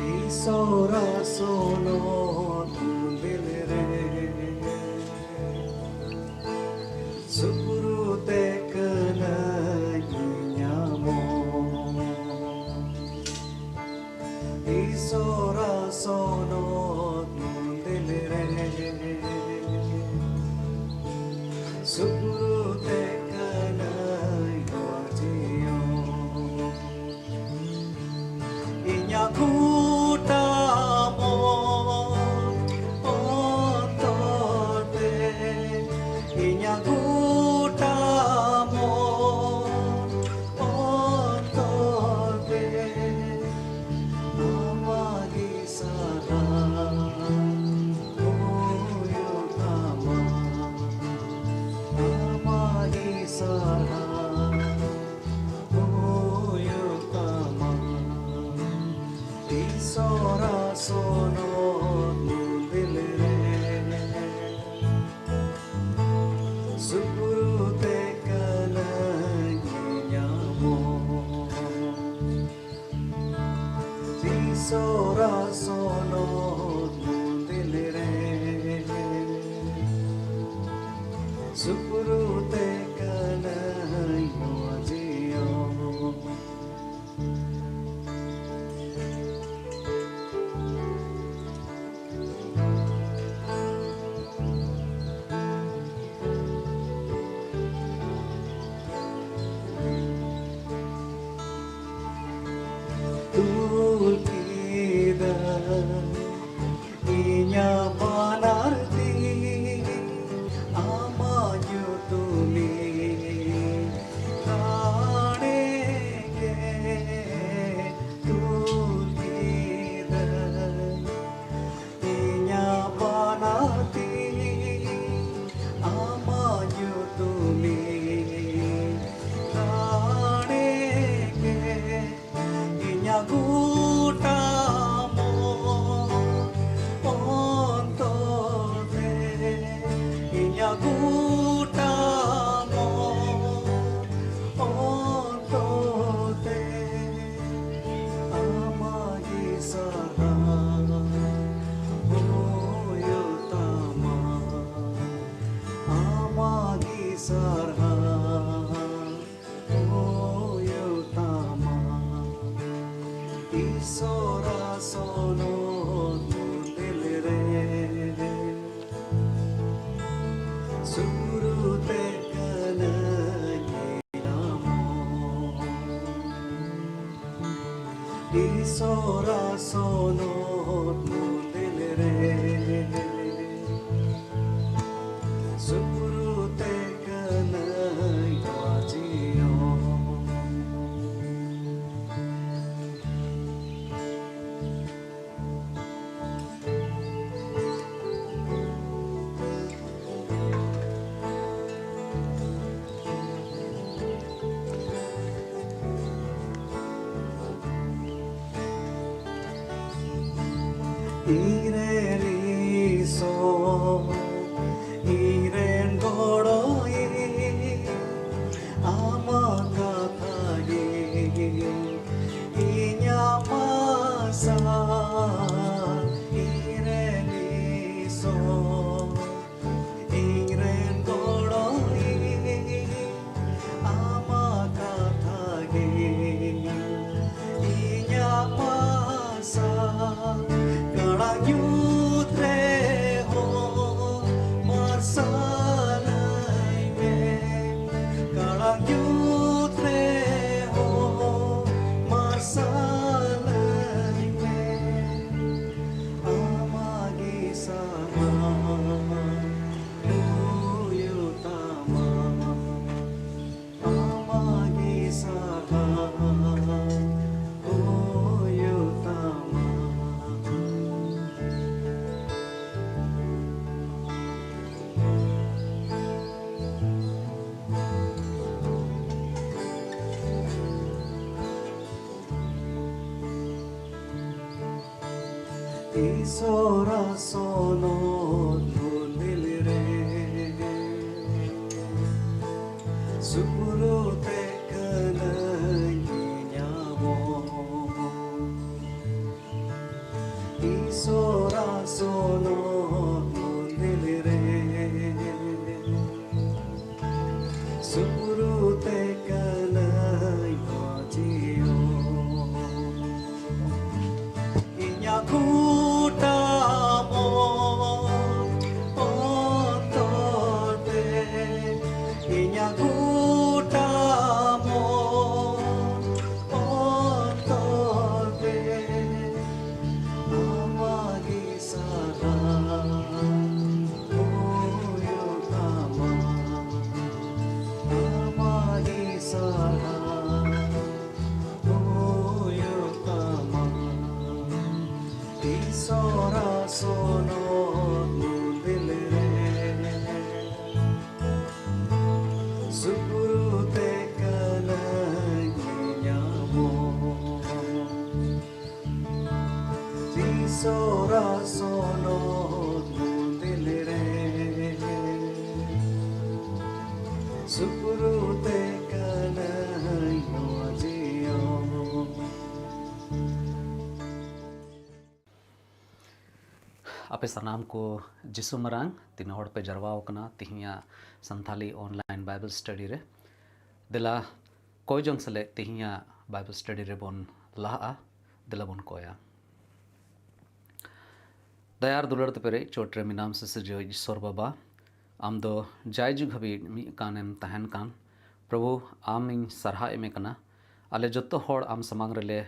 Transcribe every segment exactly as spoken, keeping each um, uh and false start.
ᱤᱥᱚᱨᱟ ᱥᱚᱱᱚᱛ ᱢᱚᱱᱫᱤᱞ ᱨᱮ ᱥᱩᱯᱨᱩ ᱛᱮ ᱠᱟᱹᱱᱟᱹᱧ ᱧᱟᱢᱚᱜ᱾ ᱤᱥᱚᱨᱟ ᱥᱚᱱᱚᱛ ᱢᱚᱱᱫᱤᱞ ᱨᱮ ᱥᱩᱯᱨᱩ ᱛᱮ ᱠᱟᱹᱱᱟᱹᱧ ᱱᱚᱣᱟ ᱡᱤᱭᱚᱱ᱾ ᱤᱧᱟᱜ ᱜᱚᱴᱟ ᱢᱚᱱ ᱚᱱᱛᱚᱨ ᱛᱮ, ᱤᱧᱟᱜ ᱜᱚᱴᱟ ᱢᱚᱱ ᱚᱱᱛᱚᱨ ᱛᱮ, ᱟᱢᱟᱜ ᱜᱮ ᱥᱟᱨᱦᱟᱣ ᱦᱩᱭᱩᱜ ᱛᱟᱢᱟ, ᱟᱢᱟᱜ ᱜᱮ ᱥᱟᱨᱦᱟᱣ ᱦᱩᱭᱩᱜ ᱛᱟᱢᱟ᱾ ᱤᱥᱚᱨᱟ ᱥᱚᱱᱚᱛ ᱢᱚᱱᱫᱤᱞ ᱨᱮ ᱥᱩᱯᱨᱩ ᱛᱮ ᱠᱟᱹᱱᱟᱹᱧ ᱧᱟᱢᱚᱜ᱾ ᱤᱥᱚᱨᱟ ᱥᱚᱱᱚᱛ ᱢᱚᱱᱫᱤᱞ ᱨᱮ ᱥᱩᱯᱨᱩ ᱛᱮ ᱠᱟᱹᱱᱟᱹᱧ ᱱᱚᱣᱟ ᱡᱤᱭᱚᱱ᱾ ᱛᱩᱞ ᱠᱮᱫᱟ ᱤᱧᱟᱜ ᱵᱟᱱᱟᱨ ᱛᱤ ᱟᱢᱟᱜ ᱧᱩᱛᱩᱢ ᱥᱚᱨᱟ ᱥᱚᱱᱚᱛ ᱢᱚᱱᱫᱤᱨ ᱨᱮ ᱥᱩᱨᱩᱛᱮ ᱠᱟᱹᱱᱟᱹᱧ ᱧᱮᱞᱟᱢᱚᱜ᱾ ᱤᱥᱚᱨᱟ ᱥᱚᱱᱚᱛ ᱢᱚᱱᱫᱤᱨ ᱨᱮ ᱥᱩᱨᱩᱛᱮ ᱠᱟᱹᱱᱟᱹᱧ ᱱᱚᱣᱟ ᱡᱤᱭᱚᱱ᱾ ᱤᱧᱨᱮᱱ ᱤᱥᱚᱨ, ᱤᱧᱨᱮᱱ ᱜᱚᱲᱚᱭᱤᱡ, ᱟᱢᱟᱜ ᱠᱟᱛᱷᱟ ᱜᱮ ᱤᱧᱟᱹᱜ ᱟᱥᱟ᱾ ᱤᱧᱨᱮᱱ ᱤᱥᱚᱨ, ᱤᱧᱨᱮᱱ ᱜᱚᱲᱚᱭᱤᱡ, ᱟᱢᱟᱜ ᱠᱟᱛᱷᱟ ᱜᱮ ᱤᱧᱟᱹᱜ ᱟᱥᱟ᱾ ᱠᱟᱲᱟᱝ ᱧᱩᱛ ᱨᱮᱦᱚᱸ ᱢᱟᱨᱥᱟᱞᱟᱹᱧ ᱢᱮ, ᱠᱟᱲᱟᱝ ᱧᱩᱛ ᱨᱮᱦᱚᱸ ᱢᱟᱨᱥᱟᱞᱟᱹᱧ ᱢᱮ᱾ ᱟᱢᱟᱜ ᱜᱮ ᱥᱟᱦᱟᱨ ᱦᱩᱭᱩᱜ ᱛᱟᱢᱟ, ᱟᱢᱟᱜ ᱜᱮ ᱥᱟᱦᱟᱨ ᱦᱩᱭᱩᱜ ᱛᱟᱢᱟ᱾ ᱤᱥᱚᱨᱟ ᱥᱚᱱᱚᱛ ᱢᱚᱱᱫᱤᱨ ᱨᱮ ᱥᱩᱨᱩᱛᱮ ᱠᱟᱹᱱᱟᱹᱧ ᱧᱮᱞᱟᱢᱚᱜ᱾ ᱤᱥᱚᱨᱟ ᱥᱚᱱᱚᱛ ᱢᱚᱱᱫᱤᱨ ᱨᱮ ᱥᱩᱨᱩᱛᱮ ᱠᱟᱹᱱᱟᱹᱧ ᱱᱚᱣᱟ ᱡᱤᱭᱚᱱ᱾ ᱛᱤᱥᱚᱨᱟ ᱥᱚᱱᱚᱛ ᱢᱚᱱᱫᱤᱞ ᱨᱮ ᱥᱩᱯᱨᱩᱛᱮ ᱠᱟᱱᱟᱧ ᱧᱟᱢᱚᱜ᱾ ᱛᱤᱥᱚᱨᱟ ᱥᱚᱱᱚᱛ ᱢᱚᱱᱫᱤᱞ ᱨᱮ ᱥᱩᱯᱨᱩᱛᱮ ᱠᱟᱱᱟᱧ ᱱᱚᱣᱟ ᱡᱤᱭᱚᱱ᱾ ᱟᱯᱮ ᱥᱟᱱᱟᱢ ᱠᱚ ᱡᱤᱥᱩ ᱢᱟᱨᱟᱝ ᱛᱤᱱᱟᱹᱜ ᱦᱚᱲ ᱯᱮ ᱡᱟᱨᱣᱟ ᱟᱠᱟᱱᱟ ᱛᱤᱦᱤᱧᱟᱜ ᱥᱟᱱᱛᱷᱟᱞᱤ online Bible study ᱨᱮ? ᱫᱮᱞᱟ ᱠᱚᱭ ᱡᱚᱝ ᱥᱮᱞᱮᱫ ᱛᱤᱦᱤᱧᱟᱜ Bible study ᱨᱮᱵᱚᱱ ᱞᱟᱦᱟᱜᱼᱟ᱾ ᱫᱮᱞᱟ ᱵᱚᱱ ᱠᱚᱭᱟ᱾ ᱫᱟᱭᱟ ᱟᱨ ᱫᱩᱞᱟᱹᱲ ᱛᱮ ᱯᱮᱨᱮᱡ ᱪᱚᱴ ᱨᱮ ᱢᱮᱱᱟᱢ ᱥᱤᱥᱤᱨᱡᱟᱹᱣᱤᱡ ᱤᱥᱥᱚᱨ ᱵᱟᱵᱟ, ᱟᱢ ᱫᱚ ᱡᱟᱭᱡᱩᱜᱽ ᱦᱟᱹᱵᱤᱡ ᱢᱤᱫ ᱠᱟᱱᱮᱢ ᱛᱟᱦᱮᱱ ᱠᱟᱱ᱾ ᱯᱨᱚᱵᱷᱩ, ᱟᱢ ᱤᱧ ᱥᱟᱨᱦᱟᱣ ᱮᱢᱮ ᱠᱟᱱᱟ᱾ ᱟᱞᱮ ᱡᱚᱛᱚ ᱦᱚᱲ ᱟᱢ ᱥᱟᱢᱟᱝ ᱨᱮᱞᱮ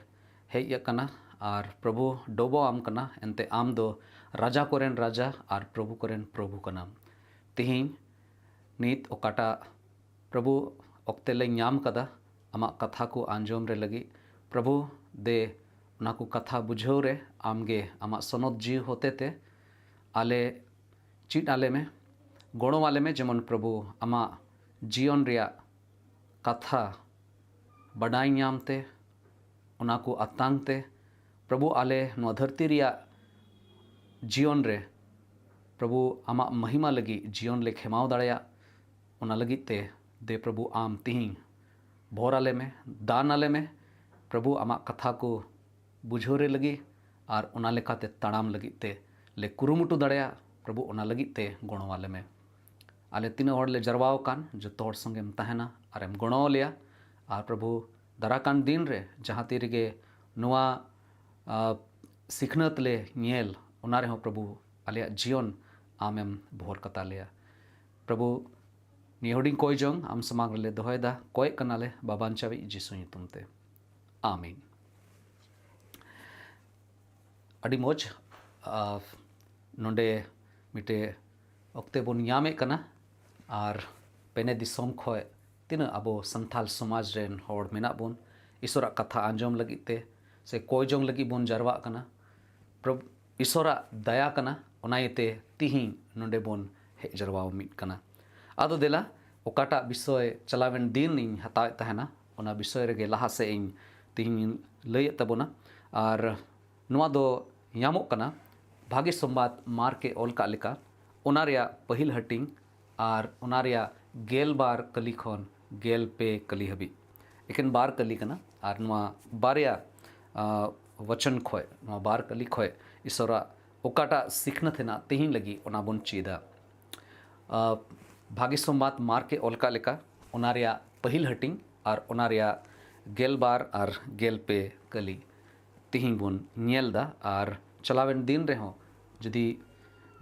ᱦᱮᱡ ᱟᱠᱟᱱᱟ ᱟᱨ ᱯᱨᱚᱵᱷᱩ, ᱰᱚᱵᱚᱜ ᱟᱢ ᱠᱟᱱᱟ᱾ ᱮᱱᱛᱮ ᱟᱢ ᱫᱚ ᱨᱟᱡᱟ ᱠᱚᱨᱮᱱ ᱨᱟᱡᱟ ᱟᱨ ᱯᱨᱚᱵᱷᱩ ᱠᱚᱨᱮᱱ ᱯᱨᱚᱵᱷᱩ ᱠᱟᱱᱟᱢ᱾ ᱛᱤᱦᱤᱧ ᱱᱤᱛ ᱚᱠᱟᱴᱟᱜ ᱯᱨᱚᱵᱷᱩ ᱚᱠᱛᱮ ᱞᱮ ᱧᱟᱢ ᱠᱟᱫᱟ ᱟᱢᱟᱜ ᱠᱟᱛᱷᱟ ᱠᱚ ᱟᱸᱡᱚᱢ ᱨᱮ ᱞᱟᱹᱜᱤᱫ, ᱯᱨᱚᱵᱷᱩ ᱫᱮ ᱚᱱᱟ ᱠᱚ ᱠᱟᱛᱷᱟ ᱵᱩᱡᱷᱟᱹᱣ ᱨᱮ ᱟᱢᱜᱮ ᱟᱢᱟᱜ ᱥᱚᱱᱚᱛ ᱡᱤᱣᱤ ᱦᱚᱛᱮ ᱛᱮ ᱟᱞᱮ ᱪᱮᱫ ᱟᱞᱮ ᱢᱮ, ᱜᱚᱲᱚ ᱟᱞᱮ ᱢᱮ, ᱡᱮᱢᱚᱱ ᱯᱨᱚᱵᱷᱩ ᱟᱢᱟᱜ ᱡᱤᱭᱚᱱ ᱨᱮᱭᱟᱜ ᱠᱟᱛᱷᱟ ᱵᱟᱰᱟᱭ ᱧᱟᱢ ᱛᱮ, ᱚᱱᱟ ᱠᱚ ᱟᱛᱟᱝ ᱛᱮ, ᱯᱨᱚᱵᱷᱩ ᱟᱞᱮ ᱱᱚᱣᱟ ᱫᱷᱟᱹᱨᱛᱤ ᱨᱮᱭᱟᱜ ᱡᱤᱭᱚᱱ ᱨᱮ ᱯᱨᱚᱵᱷᱩ ᱟᱢᱟᱜ ᱢᱚᱦᱤᱢᱟ ᱞᱟᱹᱜᱤᱫ ᱡᱤᱭᱚᱱ ᱞᱮ ᱠᱷᱮᱢᱟᱣ ᱫᱟᱲᱮᱭᱟᱜ, ᱚᱱᱟ ᱞᱟᱹᱜᱤᱫ ᱛᱮ ᱫᱮ ᱯᱨᱚᱵᱷᱩ ᱟᱢ ᱛᱤᱦᱤᱧ ᱵᱷᱳᱨ ᱟᱞᱮ ᱢᱮ, ᱫᱟᱱ ᱟᱞᱮ ᱢᱮ᱾ ᱯᱨᱚᱵᱷᱩ ᱟᱢᱟᱜ ᱠᱟᱛᱷᱟ ᱠᱚ ᱵᱩᱡᱷᱟᱹᱣ ᱨᱮ ᱞᱟᱹᱜᱤᱫ ᱟᱨ ᱚᱱᱟ ᱞᱮᱠᱟᱛᱮ ᱛᱟᱲᱟᱢ ᱞᱟᱹᱜᱤᱫ ᱛᱮ ᱞᱮ ᱠᱩᱨᱩᱢᱩᱴᱩ ᱫᱟᱲᱮᱭᱟᱜ, ᱯᱨᱚᱵᱷᱩ ᱚᱱᱟ ᱞᱟᱹᱜᱤᱫ ᱛᱮ ᱜᱚᱲᱚ ᱟᱞᱮ ᱢᱮ᱾ ᱟᱞᱮ ᱛᱤᱱᱟᱹᱜ ᱦᱚᱲ ᱞᱮ ᱡᱟᱨᱣᱟ ᱟᱠᱟᱱ ᱡᱚᱛᱚ ᱦᱚᱲ ᱥᱚᱸᱜᱮᱢ ᱛᱟᱦᱮᱱᱟ ᱟᱨᱮᱢ ᱜᱚᱲᱚ ᱟᱞᱮᱭᱟ᱾ ᱟᱨ ᱯᱨᱚᱵᱷᱩ ᱫᱟᱨᱟᱠᱟᱱ ᱫᱤᱱ ᱨᱮ ᱡᱟᱦᱟᱸ ᱛᱤ ᱨᱮᱜᱮ ᱱᱚᱣᱟ ᱟ, ᱥᱤᱠᱷᱱᱟᱹᱛ ᱞᱮ ᱧᱮᱞ, ᱚᱱᱟ ᱨᱮᱦᱚᱸ ᱯᱨᱚᱵᱷᱩ ᱟᱞᱮᱭᱟᱜ ᱡᱤᱭᱚᱱ ᱟᱢᱮᱢ ᱵᱷᱳᱨ ᱠᱟᱛᱟ ᱞᱮᱭᱟ᱾ ᱯᱨᱚᱵᱷᱩ ᱱᱤᱭᱟᱹ ᱦᱩᱰᱤᱧ ᱠᱚᱭ ᱡᱚᱝ ᱟᱢ ᱥᱟᱢᱟᱝ ᱨᱮᱞᱮ ᱫᱚᱦᱚᱭᱮᱫᱟ, ᱠᱚᱭᱮᱜ ᱠᱟᱱᱟᱞᱮ ᱵᱟᱵᱟᱱ ᱪᱟᱵᱤᱡ ᱡᱤᱥᱩ ᱧᱩᱛᱩᱢ ᱛᱮ, ᱟᱢᱤᱱ᱾ ᱟᱹᱰᱤ ᱢᱚᱡᱽ, ᱟ, ᱱᱚᱰᱮ ᱢᱤᱫᱴᱮᱡ ᱚᱠᱛᱮ ᱵᱚᱱ ᱧᱟᱢᱮᱫ ᱠᱟᱱᱟ ᱟᱨ ᱯᱮᱱᱮ ᱫᱤᱥᱚᱢ ᱠᱷᱚᱡ ᱛᱤᱱᱟᱹᱜ ᱟᱵᱚ ᱥᱟᱱᱛᱟᱞ ᱥᱚᱢᱟᱡᱽ ᱨᱮᱱ ᱦᱚᱲ ᱢᱮᱱᱟᱜ ᱵᱚᱱ ᱤᱥᱚᱨᱟᱜ ᱠᱟᱛᱷᱟ ᱟᱸᱡᱚᱢ ᱞᱟᱹᱜᱤᱫ ᱛᱮ ᱥᱮ ᱠᱚᱭ ᱡᱚᱝ ᱞᱟᱹᱜᱤᱫ ᱵᱚᱱ ᱡᱟᱨᱣᱟᱜ ᱠᱟᱱᱟ᱾ ᱯᱨᱚᱵᱷᱩ ᱤᱥᱚᱨᱟᱜ ᱫᱟᱭᱟ ᱠᱟᱱᱟ᱾ ᱚᱱᱟ ᱤᱭᱟᱹᱛᱮ ᱛᱤᱦᱤᱧ ᱱᱚᱰᱮ ᱵᱚᱱ ᱦᱮᱡ ᱡᱟᱨᱣᱟ ᱢᱤᱫ ᱠᱟᱱᱟ᱾ ᱟᱫᱚ ᱫᱮᱞᱟ, ᱚᱠᱟᱴᱟᱜ ᱵᱤᱥᱚᱭ ᱪᱟᱞᱟᱣᱮᱱ ᱫᱤᱱ ᱤᱧ ᱦᱟᱛᱟᱣᱮᱫ ᱛᱟᱦᱮᱱᱟ, ᱚᱱᱟ ᱵᱤᱥᱚᱭ ᱨᱮᱜᱮ ᱞᱟᱦᱟ ᱥᱮᱫ ᱤᱧ ᱛᱤᱦᱤᱧ ᱞᱟᱹᱭᱮᱫ ᱛᱟᱵᱚᱱᱟ᱾ ᱟᱨ ᱱᱚᱣᱟ ᱫᱚ ᱧᱟᱢᱚᱜ ᱠᱟᱱᱟ ᱵᱷᱟᱜᱮ ᱥᱚᱢᱵᱟᱫ ᱢᱟᱨᱠ ᱮ ᱚᱞ ᱠᱟᱜ ᱞᱮᱠᱟ, ᱚᱱᱟ ᱨᱮᱭᱟᱜ ᱯᱟᱹᱦᱤᱞ ᱦᱟᱹᱴᱤᱧ ᱟᱨ ᱚᱱᱟ ᱨᱮᱭᱟᱜ ᱜᱮᱞ ᱵᱟᱨ ᱠᱟᱹᱞᱤ ᱠᱷᱚᱱ ᱜᱮᱞ ᱯᱮ ᱠᱟᱹᱞᱤ ᱦᱟᱹᱵᱤᱡ᱾ ᱮᱠᱮᱱ ᱵᱟᱨ ᱠᱟᱹᱞᱤ ᱠᱟᱱᱟ᱾ ᱟᱨ ᱱᱚᱣᱟ ᱵᱟᱨᱭᱟ, ᱟ, ᱣᱟᱪᱚᱱ ᱠᱷᱚᱡ, ᱱᱚᱣᱟ ᱵᱟᱨ ᱠᱟᱹᱞᱤ ᱠᱷᱚᱡ ᱤᱥᱚᱨᱟᱜ ᱚᱠᱟᱴᱟᱜ ᱥᱤᱠᱷᱱᱟᱹᱛ ᱦᱮᱱᱟᱜ ᱛᱮᱦᱮᱧ ᱞᱟᱹᱜᱤᱫ, ᱚᱱᱟ ᱵᱚᱱ ᱪᱮᱫᱟ᱾ ᱟ, ᱵᱷᱟᱜᱮ ᱥᱚᱢᱵᱟᱫ ᱢᱟᱨᱠ ᱮ ᱚᱞ ᱠᱟᱜ ᱞᱮᱠᱟ, ᱚᱱᱟ ᱨᱮᱭᱟᱜ ᱯᱟᱹᱦᱤᱞ ᱦᱟᱹᱴᱤᱧ ᱟᱨ ᱚᱱᱟ ᱨᱮᱭᱟᱜ ᱜᱮᱞ ᱵᱟᱨ ᱟᱨ ᱜᱮᱞ ᱯᱮ ᱠᱟᱹᱞᱤ ᱛᱮᱦᱮᱧ ᱵᱚᱱ ᱧᱮᱞ ᱮᱫᱟ᱾ ᱟᱨ ᱪᱟᱞᱟᱣᱮᱱ ᱫᱤᱱ ᱨᱮᱦᱚᱸ ᱡᱩᱫᱤ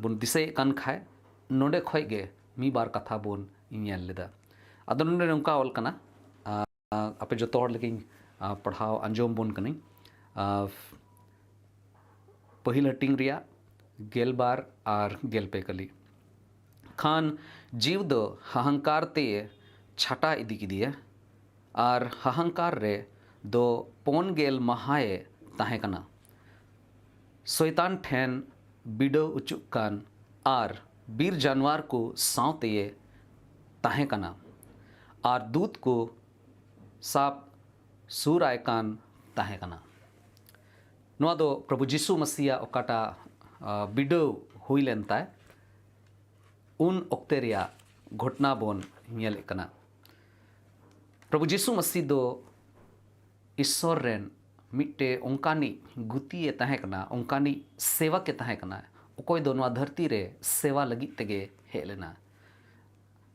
ᱵᱚᱱ ᱫᱤᱥᱟᱹᱭᱮᱫ ᱠᱟᱱ ᱠᱷᱟᱡ, ᱱᱚᱰᱮ ᱠᱷᱚᱡ ᱜᱮ ᱢᱤᱫ ᱵᱟᱨ ᱠᱟᱛᱷᱟ ᱵᱚᱱ ᱧᱮᱞ ᱞᱮᱫᱟ᱾ ᱟᱫᱚ ᱱᱚᱰᱮ ᱱᱚᱝᱠᱟ ᱚᱞ ᱠᱟᱱᱟ, ᱟ, ᱟᱯᱮ ᱡᱚᱛᱚ ᱦᱚᱲ ᱞᱟᱹᱜᱤᱫ ᱤᱧ, ᱟ, ᱯᱟᱲᱦᱟᱣ ᱟᱸᱡᱚᱢ ᱵᱚᱱ ᱠᱟᱹᱱᱟᱹᱧ᱾ ᱟ, ᱯᱟᱹᱦᱤᱞ ᱦᱟᱹᱴᱤᱧ ᱨᱮᱭᱟᱜ ᱜᱮᱞ ᱵᱟᱨ ᱟᱨ ᱜᱮᱞ ᱯᱮ ᱠᱟᱹᱞᱤ᱾ ᱠᱷᱟᱱ ᱡᱤᱣ ᱫᱚ ᱦᱟᱦᱟᱝᱠᱟᱨ ᱛᱮᱭᱮ ᱪᱷᱟᱴᱟ ᱤᱫᱤ ᱠᱮᱫᱮᱭᱟ, ᱟᱨ ᱦᱟᱦᱟᱝᱠᱟᱨ ᱨᱮ ᱫᱚ ᱯᱩᱱ ᱜᱮᱞ ᱢᱟᱦᱟᱭᱮ ᱛᱟᱦᱮᱸ ᱠᱟᱱᱟ᱾ ᱥᱚᱭᱛᱟᱱ ᱴᱷᱮᱱ ᱵᱤᱰᱟᱹᱣ ᱚᱪᱚᱜ ᱠᱟᱱ ᱟᱨ ᱵᱤᱨ ᱡᱟᱱᱣᱟᱨ ᱠᱚ ᱥᱟᱶᱛᱮᱭᱮ ᱛᱟᱦᱮᱸ ᱠᱟᱱᱟ, ᱟᱨ ᱫᱩᱛ ᱠᱚ ᱥᱟᱵ ᱥᱩᱨ ᱟᱭ ᱠᱟᱱ ᱛᱟᱦᱮᱸ ᱠᱟᱱᱟ᱾ ᱱᱚᱣᱟ ᱫᱚ ᱯᱨᱚᱵᱷᱩ ᱡᱤᱥᱩ ᱢᱟᱥᱤᱭᱟᱜ ᱚᱠᱟᱴᱟᱜ, ᱟ, ᱵᱤᱰᱟᱹᱣ ᱦᱩᱭ ᱞᱮᱱ ᱛᱟᱭ, ᱩᱱ ᱚᱠᱛᱮ ᱨᱮᱭᱟᱜ ᱜᱷᱚᱴᱱᱟ ᱵᱚᱱ ᱧᱮᱞᱮᱫ ᱠᱟᱱᱟ᱾ ᱯᱨᱚᱵᱷᱩ ᱡᱤᱥᱩ ᱢᱟᱥᱤ ᱫᱚ ᱤᱥᱥᱚᱨ ᱨᱮᱱ ᱢᱤᱫᱴᱮᱡ ᱚᱱᱠᱟᱱᱤᱡ ᱜᱩᱛᱤᱭᱮ ᱛᱟᱦᱮᱸ ᱠᱟᱱᱟ, ᱚᱱᱠᱟᱱᱤᱡ ᱥᱮᱣᱚᱠᱮ ᱛᱟᱦᱮᱸ ᱠᱟᱱᱟ, ᱚᱠᱚᱭ ᱫᱚ ᱱᱚᱣᱟ ᱫᱷᱟᱹᱨᱛᱤ ᱨᱮ ᱥᱮᱣᱟ ᱞᱟᱹᱜᱤᱫ ᱛᱮᱜᱮ ᱦᱮᱡ ᱞᱮᱱᱟ᱾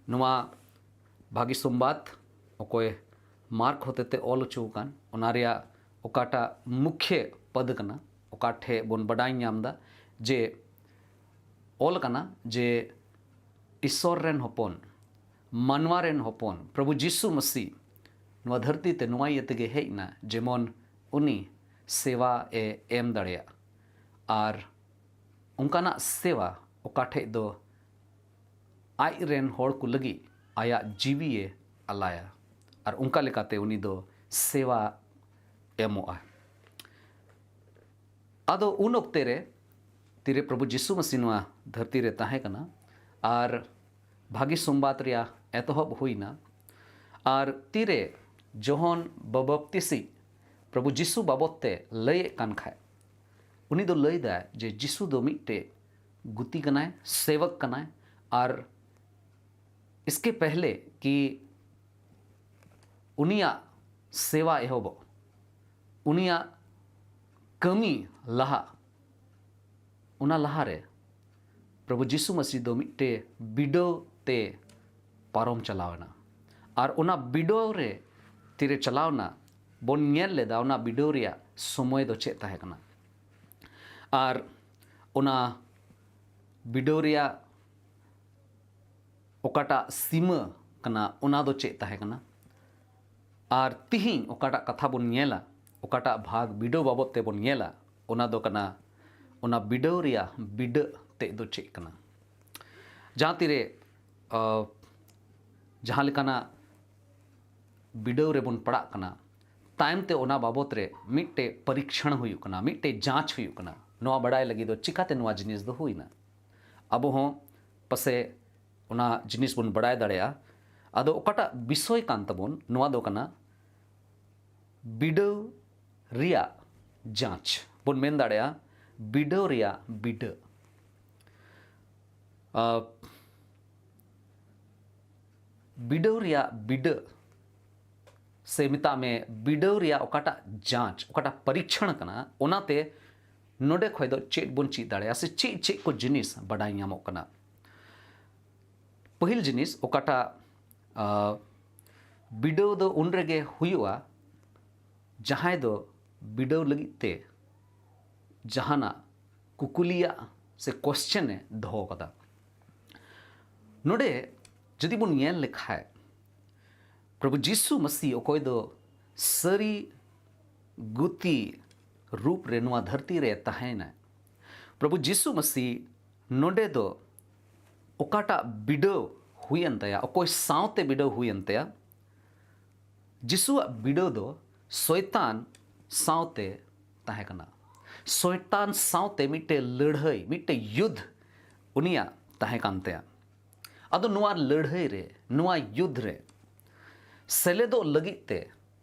ᱱᱚᱣᱟ ᱵᱷᱟᱹᱜᱤ ᱥᱚᱢᱵᱟᱫ ᱚᱠᱚᱭ ᱢᱟᱨᱠ ᱦᱚᱛᱮᱛᱮ ᱚᱞ ᱦᱚᱪᱚ ᱟᱠᱟᱱ, ᱚᱱᱟ ᱨᱮᱭᱟᱜ ᱚᱠᱟᱴᱟᱜ ᱢᱩᱠᱷᱭᱟᱹ ᱯᱟᱹᱫ ᱠᱟᱱᱟ, ᱚᱠᱟ ᱴᱷᱮᱡ ᱵᱚᱱ ᱵᱟᱰᱟᱭ ᱧᱟᱢ ᱮᱫᱟ ᱡᱮ ᱚᱞ ᱠᱟᱱᱟ ᱡᱮ ᱤᱥᱥᱚᱨ ᱨᱮᱱ ᱦᱚᱯᱚᱱ, ᱢᱟᱱᱣᱟ ᱨᱮᱱ ᱦᱚᱯᱚᱱ, ᱯᱨᱚᱵᱷᱩ ᱡᱤᱥᱩ ᱢᱟᱥᱤ ᱱᱚᱣᱟ ᱫᱷᱟᱹᱨᱛᱤ ᱛᱮ ᱱᱚᱣᱟ ᱤᱭᱟᱹ ᱛᱮᱜᱮ ᱦᱮᱡ ᱮᱱᱟ, ᱡᱮᱢᱚᱱ ᱩᱱᱤ ᱥᱮᱣᱟ ᱮ ᱮᱢ ᱫᱟᱲᱮᱭᱟᱜ᱾ ᱟᱨ ᱚᱱᱠᱟᱱᱟᱜ ᱥᱮᱣᱟ ᱚᱠᱟ ᱴᱷᱮᱡ ᱫᱚ ᱟᱡ ᱨᱮᱱ ᱦᱚᱲ ᱠᱚ ᱞᱟᱹᱜᱤᱫ ᱟᱭᱟᱜ ᱡᱤᱣᱤᱭᱮ ᱟᱞᱟᱭᱟ᱾ ᱟᱨ ᱚᱱᱠᱟ ᱞᱮᱠᱟᱛᱮ ᱩᱱᱤ ᱫᱚ ᱥᱮᱣᱟ ᱮᱢᱚᱜᱼᱟ᱾ ᱟᱫᱚ ᱩᱱ ᱚᱠᱛᱮ ᱨᱮ ᱛᱤᱨᱮ ᱯᱨᱚᱵᱷᱩ ᱡᱤᱥᱩ ᱢᱟᱹᱥᱤ ᱱᱚᱣᱟ ᱫᱷᱟᱹᱨᱛᱤ ᱨᱮ ᱛᱟᱦᱮᱸ ᱠᱟᱱᱟ ᱟᱨ ᱵᱷᱟᱹᱜᱤ ᱥᱚᱢᱵᱟᱫ ᱨᱮᱭᱟᱜ ᱮᱛᱚᱦᱚᱵ ᱦᱩᱭᱱᱟ, ᱟᱨ ᱛᱤᱨᱮ ᱡᱚᱦᱚᱱ ᱵᱟᱵᱟᱯᱛᱤᱥᱤ ᱯᱨᱚᱵᱷᱩ ᱡᱤᱥᱩ ᱵᱟᱵᱚᱫ ᱛᱮ ᱞᱟᱹᱭᱮᱫ ᱠᱟᱱ ᱠᱷᱟᱡ, ᱩᱱᱤ ᱫᱚ ᱞᱟᱹᱭᱫᱟᱭ ᱡᱮ ᱡᱤᱥᱩ ᱫᱚ ᱢᱤᱫᱴᱮᱡ ᱜᱩᱛᱤ ᱠᱟᱱᱟᱭ, ᱥᱮᱵᱚᱠ ᱠᱟᱱᱟᱭ, ᱟᱨ ᱤᱥᱠᱮ ᱯᱮᱦᱞᱮ ᱠᱤ ᱩᱱᱤᱭᱟᱜ ᱥᱮᱵᱟ ᱮᱦᱚᱵᱚᱜ, ᱩᱱᱤᱭᱟᱜ ᱠᱟᱹᱢᱤ ᱞᱟᱦᱟ, ᱚᱱᱟ ᱞᱟᱦᱟᱨᱮ ᱯᱨᱚᱵᱷᱩ ᱡᱤᱥᱩ ᱢᱟᱹᱥᱤ ᱫᱚ ᱢᱤᱫᱴᱮᱡ ᱵᱤᱰᱟᱹᱣ ᱛᱮ ᱯᱟᱨᱚᱢ ᱪᱟᱞᱟᱣ ᱮᱱᱟ᱾ ᱟᱨ ᱚᱱᱟ ᱵᱤᱰᱟᱹᱣ ᱨᱮ ᱛᱤᱨᱮ ᱪᱟᱞᱟᱣ ᱮᱱᱟ ᱵᱚᱱ ᱧᱮᱞ ᱞᱮᱫᱟ, ᱚᱱᱟ ᱵᱤᱰᱟᱹᱣ ᱨᱮᱭᱟᱜ ᱥᱚᱢᱚᱭ ᱫᱚ ᱪᱮᱫ ᱛᱟᱦᱮᱸ ᱠᱟᱱᱟ? ᱟᱨ ᱚᱱᱟ ᱵᱤᱰᱟᱹᱣ ᱨᱮᱭᱟᱜ ᱚᱠᱟᱴᱟᱜ ᱥᱤᱢᱟᱹ ᱠᱟᱱᱟ, ᱚᱱᱟ ᱫᱚ ᱪᱮᱫ ᱛᱟᱦᱮᱸ ᱠᱟᱱᱟ? ᱟᱨ ᱛᱤᱦᱤᱧ ᱚᱠᱟᱴᱟᱜ ᱠᱟᱛᱷᱟ ᱵᱚᱱ ᱧᱮᱞᱟ, ᱚᱠᱟᱴᱟᱜ ᱵᱷᱟᱜᱽ ᱵᱤᱰᱟᱹᱣ ᱵᱟᱵᱚᱫ ᱛᱮᱵᱚᱱ ᱧᱮᱞᱟ, ᱚᱱᱟ ᱫᱚ ᱠᱟᱱᱟ ᱚᱱᱟ ᱵᱤᱰᱟᱹᱣ ᱨᱮᱭᱟᱜ ᱵᱤᱰᱟᱹᱜ ᱛᱮᱫ ᱫᱚ ᱪᱮᱫ ᱠᱟᱱᱟ? ᱡᱟᱦᱟᱸ ᱛᱤᱨᱮ ᱡᱟᱦᱟᱸ ᱞᱮᱠᱟᱱᱟᱜ ᱵᱤᱰᱟᱹᱣ ᱨᱮᱵᱚᱱ ᱯᱟᱲᱟᱜ ᱠᱟᱱᱟ, ᱛᱟᱭᱚᱢ ᱛᱮ ᱚᱱᱟ ᱵᱟᱵᱚᱛ ᱨᱮ ᱢᱤᱫᱴᱮᱡ ᱯᱚᱨᱤᱠᱷᱚᱱ ᱦᱩᱭᱩᱜ ᱠᱟᱱᱟ, ᱢᱤᱫᱴᱮᱡ ᱡᱟᱸᱪ ᱦᱩᱭᱩᱜ ᱠᱟᱱᱟ᱾ ᱱᱚᱣᱟ ᱵᱟᱰᱟᱭ ᱞᱟᱹᱜᱤᱫ ᱫᱚ ᱪᱤᱠᱟᱛᱮ ᱱᱚᱣᱟ ᱡᱤᱱᱤᱥ ᱫᱚ ᱦᱩᱭᱱᱟ? ᱟᱵᱚ ᱦᱚᱸ ᱯᱟᱥᱮ ᱚᱱᱟ ᱡᱤᱱᱤᱥ ᱵᱚᱱ ᱵᱟᱰᱟᱭ ᱫᱟᱲᱮᱭᱟᱜᱼᱟ᱾ ᱟᱫᱚ ᱚᱠᱟᱴᱟᱜ ᱵᱤᱥᱚᱭ ᱠᱟᱱ ᱛᱟᱵᱚᱱ, ᱱᱚᱣᱟ ᱫᱚ ᱠᱟᱱᱟ ᱵᱤᱰᱟᱹᱣ ᱨᱮᱭᱟᱜ ᱡᱟᱸᱪ ᱵᱚᱱ ᱢᱮᱱ ᱫᱟᱲᱮᱭᱟᱜᱼᱟ, ᱵᱤᱰᱟᱹᱣ ᱨᱮᱭᱟᱜ ᱵᱤᱰᱟᱹᱜ᱾ ᱵᱤᱰᱟᱹᱣ ᱨᱮᱭᱟᱜ ᱵᱤᱰᱟᱹᱜ ᱥᱮ ᱢᱮᱛᱟᱜ ᱢᱮ ᱵᱤᱰᱟᱹᱣ ᱨᱮᱭᱟᱜ ᱚᱠᱟᱴᱟᱜ ᱡᱟᱸᱪ, ᱚᱠᱟᱴᱟᱜ ᱯᱚᱨᱤᱠᱷᱚᱱ ᱠᱟᱱᱟ, ᱚᱱᱟᱛᱮ ᱱᱚᱰᱮ ᱠᱷᱚᱱ ᱫᱚ ᱪᱮᱫ ᱵᱚᱱ ᱪᱮᱫ ᱫᱟᱲᱮᱭᱟᱜᱼᱟ ᱥᱮ ᱪᱮᱫ ᱪᱮᱫ ᱠᱚ ᱡᱤᱱᱤᱥ ᱵᱟᱰᱟᱭ ᱧᱟᱢᱚᱜ ᱠᱟᱱᱟ? ᱯᱟᱹᱦᱤᱞ ᱡᱤᱱᱤᱥ ᱚᱠᱟᱴᱟᱜ ᱵᱤᱰᱟᱹᱣ ᱫᱚ ᱩᱱ ᱨᱮᱜᱮ ᱦᱩᱭᱩᱜᱼᱟ ᱡᱟᱦᱟᱸᱭ ᱫᱚ ᱵᱤᱰᱟᱹᱣ ᱞᱟᱹᱜᱤᱫ ᱛᱮ ᱡᱟᱦᱟᱱᱟᱜ ᱠᱩᱠᱞᱤᱭᱟᱜ ᱥᱮ ᱠᱚᱥᱪᱮᱱ ᱮ ᱫᱚᱦᱚ ᱠᱟᱫᱟ᱾ ᱱᱚᱰᱮ ᱡᱩᱫᱤ ᱵᱚᱱ ᱧᱮᱞ ᱞᱮᱠᱷᱟᱡ, ᱯᱨᱚᱵᱷᱩ ᱡᱤᱥᱩ ᱢᱟᱹᱥᱤ ᱚᱠᱚᱭ ᱫᱚ ᱥᱟᱹᱨᱤ ᱜᱩᱛᱤ ᱨᱩᱯ ᱨᱮ ᱱᱚᱣᱟ ᱫᱷᱟᱹᱨᱛᱤ ᱨᱮ ᱛᱟᱦᱮᱸᱭᱮᱱᱟᱭ, ᱯᱨᱚᱵᱷᱩ ᱡᱤᱥᱩ ᱢᱟᱹᱥᱤ ᱱᱚᱰᱮ ᱫᱚ ᱚᱠᱟᱴᱟᱜ ᱵᱤᱰᱟᱹᱣ ᱦᱩᱭᱮᱱ ᱛᱟᱭᱟ, ᱚᱠᱚᱭ ᱥᱟᱶᱛᱮ ᱵᱤᱰᱟᱹᱣ ᱦᱩᱭᱮᱱ ᱛᱟᱭᱟ? ᱡᱤᱥᱩᱣᱟᱜ ᱵᱤᱰᱟᱹᱣ ᱫᱚ ᱥᱚᱭᱛᱟᱱ ᱥᱟᱶᱛᱮ ᱛᱟᱦᱮᱸ ᱠᱟᱱᱟ᱾ ᱥᱚᱭᱛᱟᱱ ᱥᱟᱶᱛᱮ ᱢᱤᱫᱴᱮᱡ ᱞᱟᱹᱲᱦᱟᱹᱭ, ᱢᱤᱫᱴᱮᱡ ᱭᱩᱫᱷ ᱩᱱᱤᱭᱟᱜ ᱛᱟᱦᱮᱸ ᱠᱟᱱ ᱛᱟᱭᱟ᱾ ᱟᱫᱚ ᱱᱚᱣᱟ ᱞᱟᱹᱲᱦᱟᱹᱭ ᱨᱮ, ᱱᱚᱣᱟ ᱭᱩᱫᱷ ᱨᱮ ᱥᱮᱞᱮᱫᱚᱜ ᱞᱟᱹᱜᱤᱫ ᱛᱮ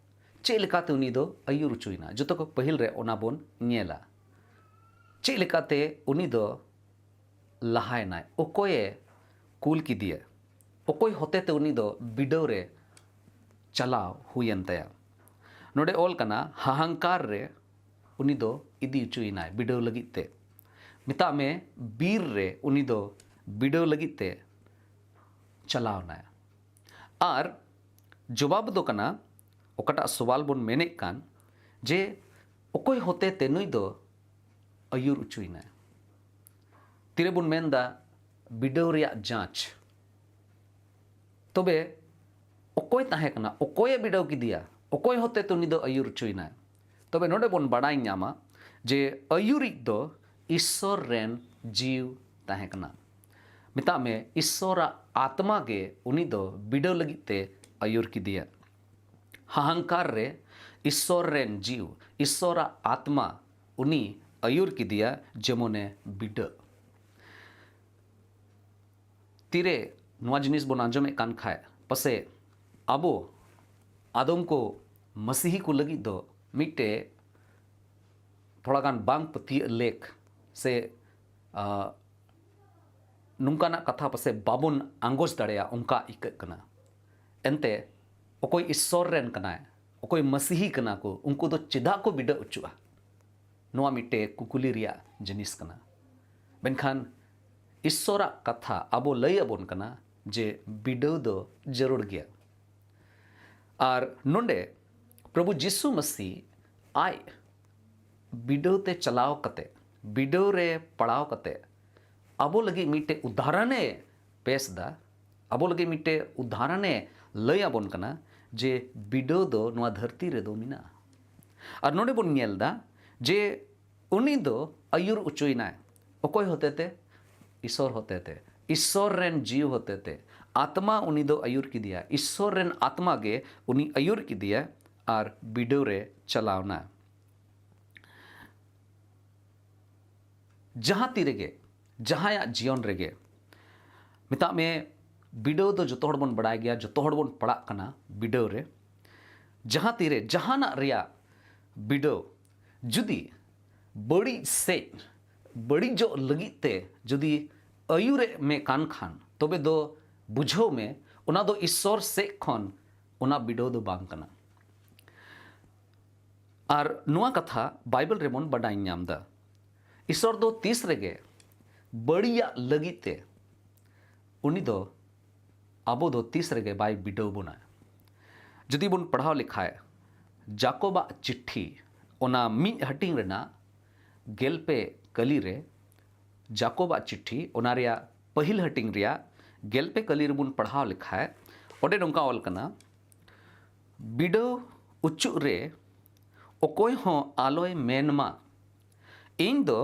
ᱪᱮᱫ ᱞᱮᱠᱟᱛᱮ ᱩᱱᱤ ᱫᱚ ᱟᱹᱭᱩᱨ ᱦᱚᱪᱚᱭᱮᱱᱟ? ᱡᱚᱛᱚ ᱠᱚ ᱯᱟᱹᱦᱤᱞ ᱨᱮ ᱚᱱᱟ ᱵᱚᱱ ᱧᱮᱞᱟ᱾ ᱪᱮᱫ ᱞᱮᱠᱟᱛᱮ ᱩᱱᱤ ᱫᱚ ᱞᱟᱦᱟᱭᱮᱱᱟᱭ? ᱚᱠᱚᱭᱮ ᱠᱩᱞ ᱠᱮᱫᱮᱭᱟ? ᱚᱠᱚᱭ ᱦᱚᱛᱮᱛᱮ ᱩᱱᱤ ᱫᱚ ᱵᱤᱰᱟᱹᱣ ᱨᱮ ᱪᱟᱞᱟᱣ ᱦᱩᱭᱮᱱ ᱛᱟᱭᱟ? ᱱᱚᱰᱮ ᱚᱞ ᱠᱟᱱᱟ, ᱦᱟᱦᱟᱝᱠᱟᱨ ᱨᱮ ᱩᱱᱤ ᱫᱚ ᱤᱫᱤ ᱦᱚᱪᱚᱭᱮᱱᱟᱭ ᱵᱤᱰᱟᱹᱣ ᱞᱟᱹᱜᱤᱫ ᱛᱮ᱾ ᱢᱮᱛᱟᱜ ᱢᱮ, ᱵᱤᱨ ᱨᱮ ᱩᱱᱤ ᱫᱚ ᱵᱤᱰᱟᱹᱣ ᱞᱟᱹᱜᱤᱫ ᱛᱮ ᱪᱟᱞᱟᱣ ᱮᱱᱟᱭ᱾ ᱟᱨ ᱡᱚᱵᱟᱵ ᱫᱚ ᱠᱟᱱᱟ, ᱚᱠᱟᱴᱟᱜ ᱥᱚᱣᱟᱞ ᱵᱚᱱ ᱢᱮᱱᱮᱫ ᱠᱟᱱ, ᱡᱮ ᱚᱠᱚᱭ ᱦᱚᱛᱮᱛᱮ ᱱᱩᱭ ᱫᱚ ᱟᱹᱭᱩᱨ ᱦᱚᱪᱚᱭᱮᱱᱟᱭ? ᱛᱤᱨᱮᱵᱚᱱ ᱢᱮᱱᱫᱟ ᱵᱤᱰᱟᱹᱣ ᱨᱮᱭᱟᱜ ᱡᱟᱸᱪ, ᱛᱚᱵᱮ ᱚᱠᱚᱭ ᱛᱟᱦᱮᱸ ᱠᱟᱱᱟ? ᱚᱠᱚᱭᱮ ᱵᱤᱰᱟᱹᱣ ᱠᱮᱫᱮᱭᱟ? ᱚᱠᱚᱭ ᱦᱚᱛᱮᱛᱮ ᱩᱱᱤ ᱫᱚ ᱟᱹᱭᱩᱨ ᱦᱚᱪᱚᱭᱮᱱᱟᱭ? ᱛᱚᱵᱮ ᱱᱚᱰᱮ ᱵᱚᱱ ᱵᱟᱲᱟᱭ ᱧᱟᱢᱟ ᱡᱮ ᱟᱹᱭᱩᱨᱤᱡ ᱫᱚ ᱤᱥᱥᱚᱨ ᱨᱮᱱ ᱡᱤᱣ ᱛᱟᱦᱮᱸ ᱠᱟᱱᱟ᱾ ᱢᱮᱛᱟᱜ ᱢᱮ, ᱤᱥᱥᱚᱨᱟᱜ ᱟᱛᱢᱟ ᱜᱮ ᱩᱱᱤ ᱫᱚ ᱵᱤᱰᱟᱹᱣ ᱞᱟᱹᱜᱤᱫ ᱛᱮ ᱟᱹᱭᱩᱨ ᱠᱮᱫᱮᱭᱟ᱾ ᱦᱟᱦᱟᱝᱠᱟᱨ ᱨᱮ ᱤᱥᱥᱚᱨ ᱨᱮᱱ ᱡᱤᱣ, ᱤᱥᱥᱚᱨᱟᱜ ᱟᱛᱢᱟ ᱩᱱᱤ ᱟᱹᱭᱩᱨ ᱠᱮᱫᱮᱭᱟ, ᱡᱮᱢᱚᱱᱮ ᱵᱤᱰᱟᱹᱜ᱾ ᱛᱤᱨᱮ ᱱᱚᱣᱟ ᱡᱤᱱᱤᱥ ᱵᱚᱱ ᱟᱸᱡᱚᱢᱮᱫ ᱠᱟᱱ ᱠᱷᱟᱡ, ᱯᱟᱥᱮ ᱟᱵᱚ ᱟᱫᱚᱢ ᱠᱚ ᱢᱟᱹᱥᱤᱦᱤ ᱠᱚ ᱞᱟᱹᱜᱤᱫ ᱫᱚ ᱢᱤᱫᱴᱮᱡ ᱛᱷᱚᱲᱟ ᱜᱟᱱ ᱵᱟᱝ ᱯᱟᱹᱛᱭᱟᱹᱜ ᱞᱮᱠ ᱥᱮ, ᱟ, ᱱᱚᱝᱠᱟᱱᱟᱜ ᱠᱟᱛᱷᱟ ᱯᱟᱥᱮ ᱵᱟᱵᱚᱱ ᱟᱸᱜᱚᱪ ᱫᱟᱲᱮᱭᱟᱜᱼᱟ, ᱚᱱᱠᱟ ᱟᱹᱭᱠᱟᱹᱜ ᱠᱟᱱᱟ᱾ ᱮᱱᱛᱮ, ᱚᱠᱚᱭ ᱤᱥᱥᱚᱨ ᱨᱮᱱ ᱠᱟᱱᱟᱭ, ᱚᱠᱚᱭ ᱢᱟᱹᱥᱤᱦᱤ ᱠᱟᱱᱟ ᱠᱚ, ᱩᱱᱠᱩ ᱫᱚ ᱪᱮᱫᱟᱜ ᱠᱚ ᱵᱤᱰᱟᱹᱣ ᱦᱚᱪᱚᱜᱼᱟ? ᱱᱚᱣᱟ ᱢᱤᱫᱴᱮᱡ ᱠᱩᱠᱞᱤ ᱨᱮᱭᱟᱜ ᱡᱤᱱᱤᱥ ᱠᱟᱱᱟ᱾ ᱢᱮᱱᱠᱷᱟᱱ ᱤᱥᱥᱚᱨᱟᱜ ᱠᱟᱛᱷᱟ ᱟᱵᱚ ᱞᱟᱹᱭ ᱟᱵᱚᱱ ᱠᱟᱱᱟ ᱡᱮ ᱵᱤᱰᱟᱹᱣ ᱫᱚ ᱡᱟᱹᱨᱩᱲ ᱜᱮᱭᱟ᱾ ᱟᱨ ᱱᱚᱰᱮ ᱯᱨᱚᱵᱷᱩ ᱡᱤᱥᱩ ᱢᱟᱹᱥᱤ ᱟᱡ ᱵᱤᱰᱟᱹᱣ ᱛᱮ ᱪᱟᱞᱟᱣ ᱠᱟᱛᱮ, ᱵᱤᱰᱟᱹᱣ ᱨᱮ ᱯᱟᱲᱟᱣ ᱠᱟᱛᱮ ᱟᱵᱚ ᱞᱟᱹᱜᱤᱫ ᱢᱤᱫᱴᱮᱡ ᱩᱫᱟᱦᱚᱨᱚᱱᱮ ᱯᱮᱥ ᱫᱟ, ᱟᱵᱚ ᱞᱟᱹᱜᱤᱫ ᱢᱤᱫᱴᱮᱡ ᱩᱫᱟᱦᱚᱨᱚᱱᱮ ᱞᱟᱹᱭ ᱟᱵᱚᱱ ᱠᱟᱱᱟ ᱡᱮ ᱵᱤᱰᱟᱹᱣ ᱫᱚ ᱱᱚᱣᱟ ᱫᱷᱟᱹᱨᱛᱤ ᱨᱮᱫᱚ ᱢᱮᱱᱟᱜᱼᱟ᱾ ᱟᱨ ᱱᱚᱰᱮ ᱵᱚᱱ ᱧᱮᱞ ᱫᱟ ᱡᱮ ᱩᱱᱤ ᱫᱚ ᱟᱹᱭᱩᱨ ᱚᱪᱚᱭᱮᱱᱟᱭ᱾ ᱚᱠᱚᱭ ᱦᱚᱛᱮᱛᱮ? ᱤᱥᱚᱨ ᱦᱚᱛᱮᱛᱮ᱾ ᱤᱥᱚᱨ ᱨᱮᱱ ᱡᱤᱣᱤ ᱦᱚᱛᱮᱛᱮ᱾ ᱟᱛᱢᱟ ᱩᱱᱤ ᱫᱚ ᱟᱹᱭᱩᱨ ᱠᱮᱫᱮᱭᱟ᱾ ᱤᱥᱚᱨ ᱨᱮᱱ ᱟᱛᱢᱟ ᱜᱮ ᱩᱱᱤ ᱟᱹᱭᱩᱨ ᱠᱮᱫᱮᱭᱟ ᱟᱨ ᱵᱤᱰᱟᱹᱣ ᱨᱮ ᱪᱟᱞᱟᱣ ᱮᱱᱟ᱾ ᱡᱟᱦᱟᱸ ᱛᱤ ᱨᱮᱜᱮ, ᱡᱟᱦᱟᱸᱭᱟᱜ ᱡᱤᱭᱚᱱ ᱨᱮᱜᱮ, ᱢᱮᱛᱟᱜ ᱢᱮ, ᱵᱤᱰᱟᱹᱣ ᱫᱚ ᱡᱚᱛᱚ ᱦᱚᱲ ᱵᱚᱱ ᱵᱟᱲᱟᱭ ᱜᱮᱭᱟ, ᱡᱚᱛᱚ ᱦᱚᱲ ᱵᱚᱱ ᱯᱟᱲᱟᱜ ᱠᱟᱱᱟ ᱵᱤᱰᱟᱹᱣ ᱨᱮ᱾ ᱡᱟᱦᱟᱸ ᱛᱤᱨᱮ ᱡᱟᱦᱟᱱᱟᱜ ᱨᱮᱭᱟᱜ ᱵᱤᱰᱟᱹᱣ ᱡᱩᱫᱤ ᱵᱟᱹᱲᱤᱡ ᱥᱮᱫ, ᱵᱟᱹᱲᱤᱡᱚᱜ ᱞᱟᱹᱜᱤᱫ ᱛᱮ ᱡᱩᱫᱤ ᱟᱹᱭᱩᱨᱮᱫ ᱢᱮ ᱠᱟᱱ ᱠᱷᱟᱱ, ᱛᱚᱵᱮ ᱫᱚ ᱵᱩᱡᱷᱟᱹᱣ ᱢᱮ, ᱚᱱᱟ ᱫᱚ ᱤᱥᱥᱚᱨ ᱥᱮᱫ ᱠᱷᱚᱱ ᱚᱱᱟ ᱵᱤᱰᱟᱹᱣ ᱫᱚ ᱵᱟᱝ ᱠᱟᱱᱟ᱾ ᱟᱨ ᱱᱚᱣᱟ ᱠᱟᱛᱷᱟ ᱵᱟᱭᱵᱮᱞ ᱨᱮᱵᱚᱱ ᱵᱟᱰᱟᱭ ᱧᱟᱢ ᱮᱫᱟ᱾ ᱤᱥᱥᱚᱨ ᱫᱚ ᱛᱤᱥ ᱨᱮᱜᱮ ᱵᱟᱹᱲᱤᱡᱟᱜ ᱞᱟᱹᱜᱤᱫ ᱛᱮ ᱩᱱᱤ ᱫᱚ, ᱟᱵᱚ ᱫᱚ ᱛᱤᱥ ᱨᱮᱜᱮ ᱵᱟᱭ ᱵᱤᱰᱟᱹᱣ ᱵᱚᱱᱟ᱾ ᱡᱩᱫᱤ ᱵᱚᱱ ᱯᱟᱲᱦᱟᱣ ᱞᱮᱠᱷᱟᱡ, ᱡᱟᱠᱚᱵᱟᱜ ᱪᱤᱴᱷᱤ, ᱚᱱᱟ ᱢᱤᱫ ᱦᱟᱹᱴᱤᱧ ᱨᱮᱱᱟᱜ ᱜᱮᱞ ᱯᱮ ᱠᱟᱹᱞᱤ ᱨᱮ, ᱡᱟᱠᱚᱵᱟᱜ ᱪᱤᱴᱷᱤ, ᱚᱱᱟ ᱨᱮᱭᱟᱜ ᱯᱟᱹᱦᱤᱞ ᱦᱟᱹᱴᱤᱧ ᱨᱮᱭᱟᱜ ᱜᱮᱞ ᱯᱮ ᱠᱟᱹᱞᱤ ᱨᱮᱵᱚᱱ ᱯᱟᱲᱦᱟᱣ ᱞᱮᱠᱷᱟᱡ, ᱚᱸᱰᱮ ᱱᱚᱝᱠᱟ ᱚᱞ ᱠᱟᱱᱟ, ᱵᱤᱰᱟᱹᱣ ᱚᱪᱚᱜ ᱨᱮ ᱚᱠᱚᱭ ᱦᱚᱸ ᱟᱞᱚᱭ ᱢᱮᱱ ᱢᱟ, "ᱤᱧ ᱫᱚ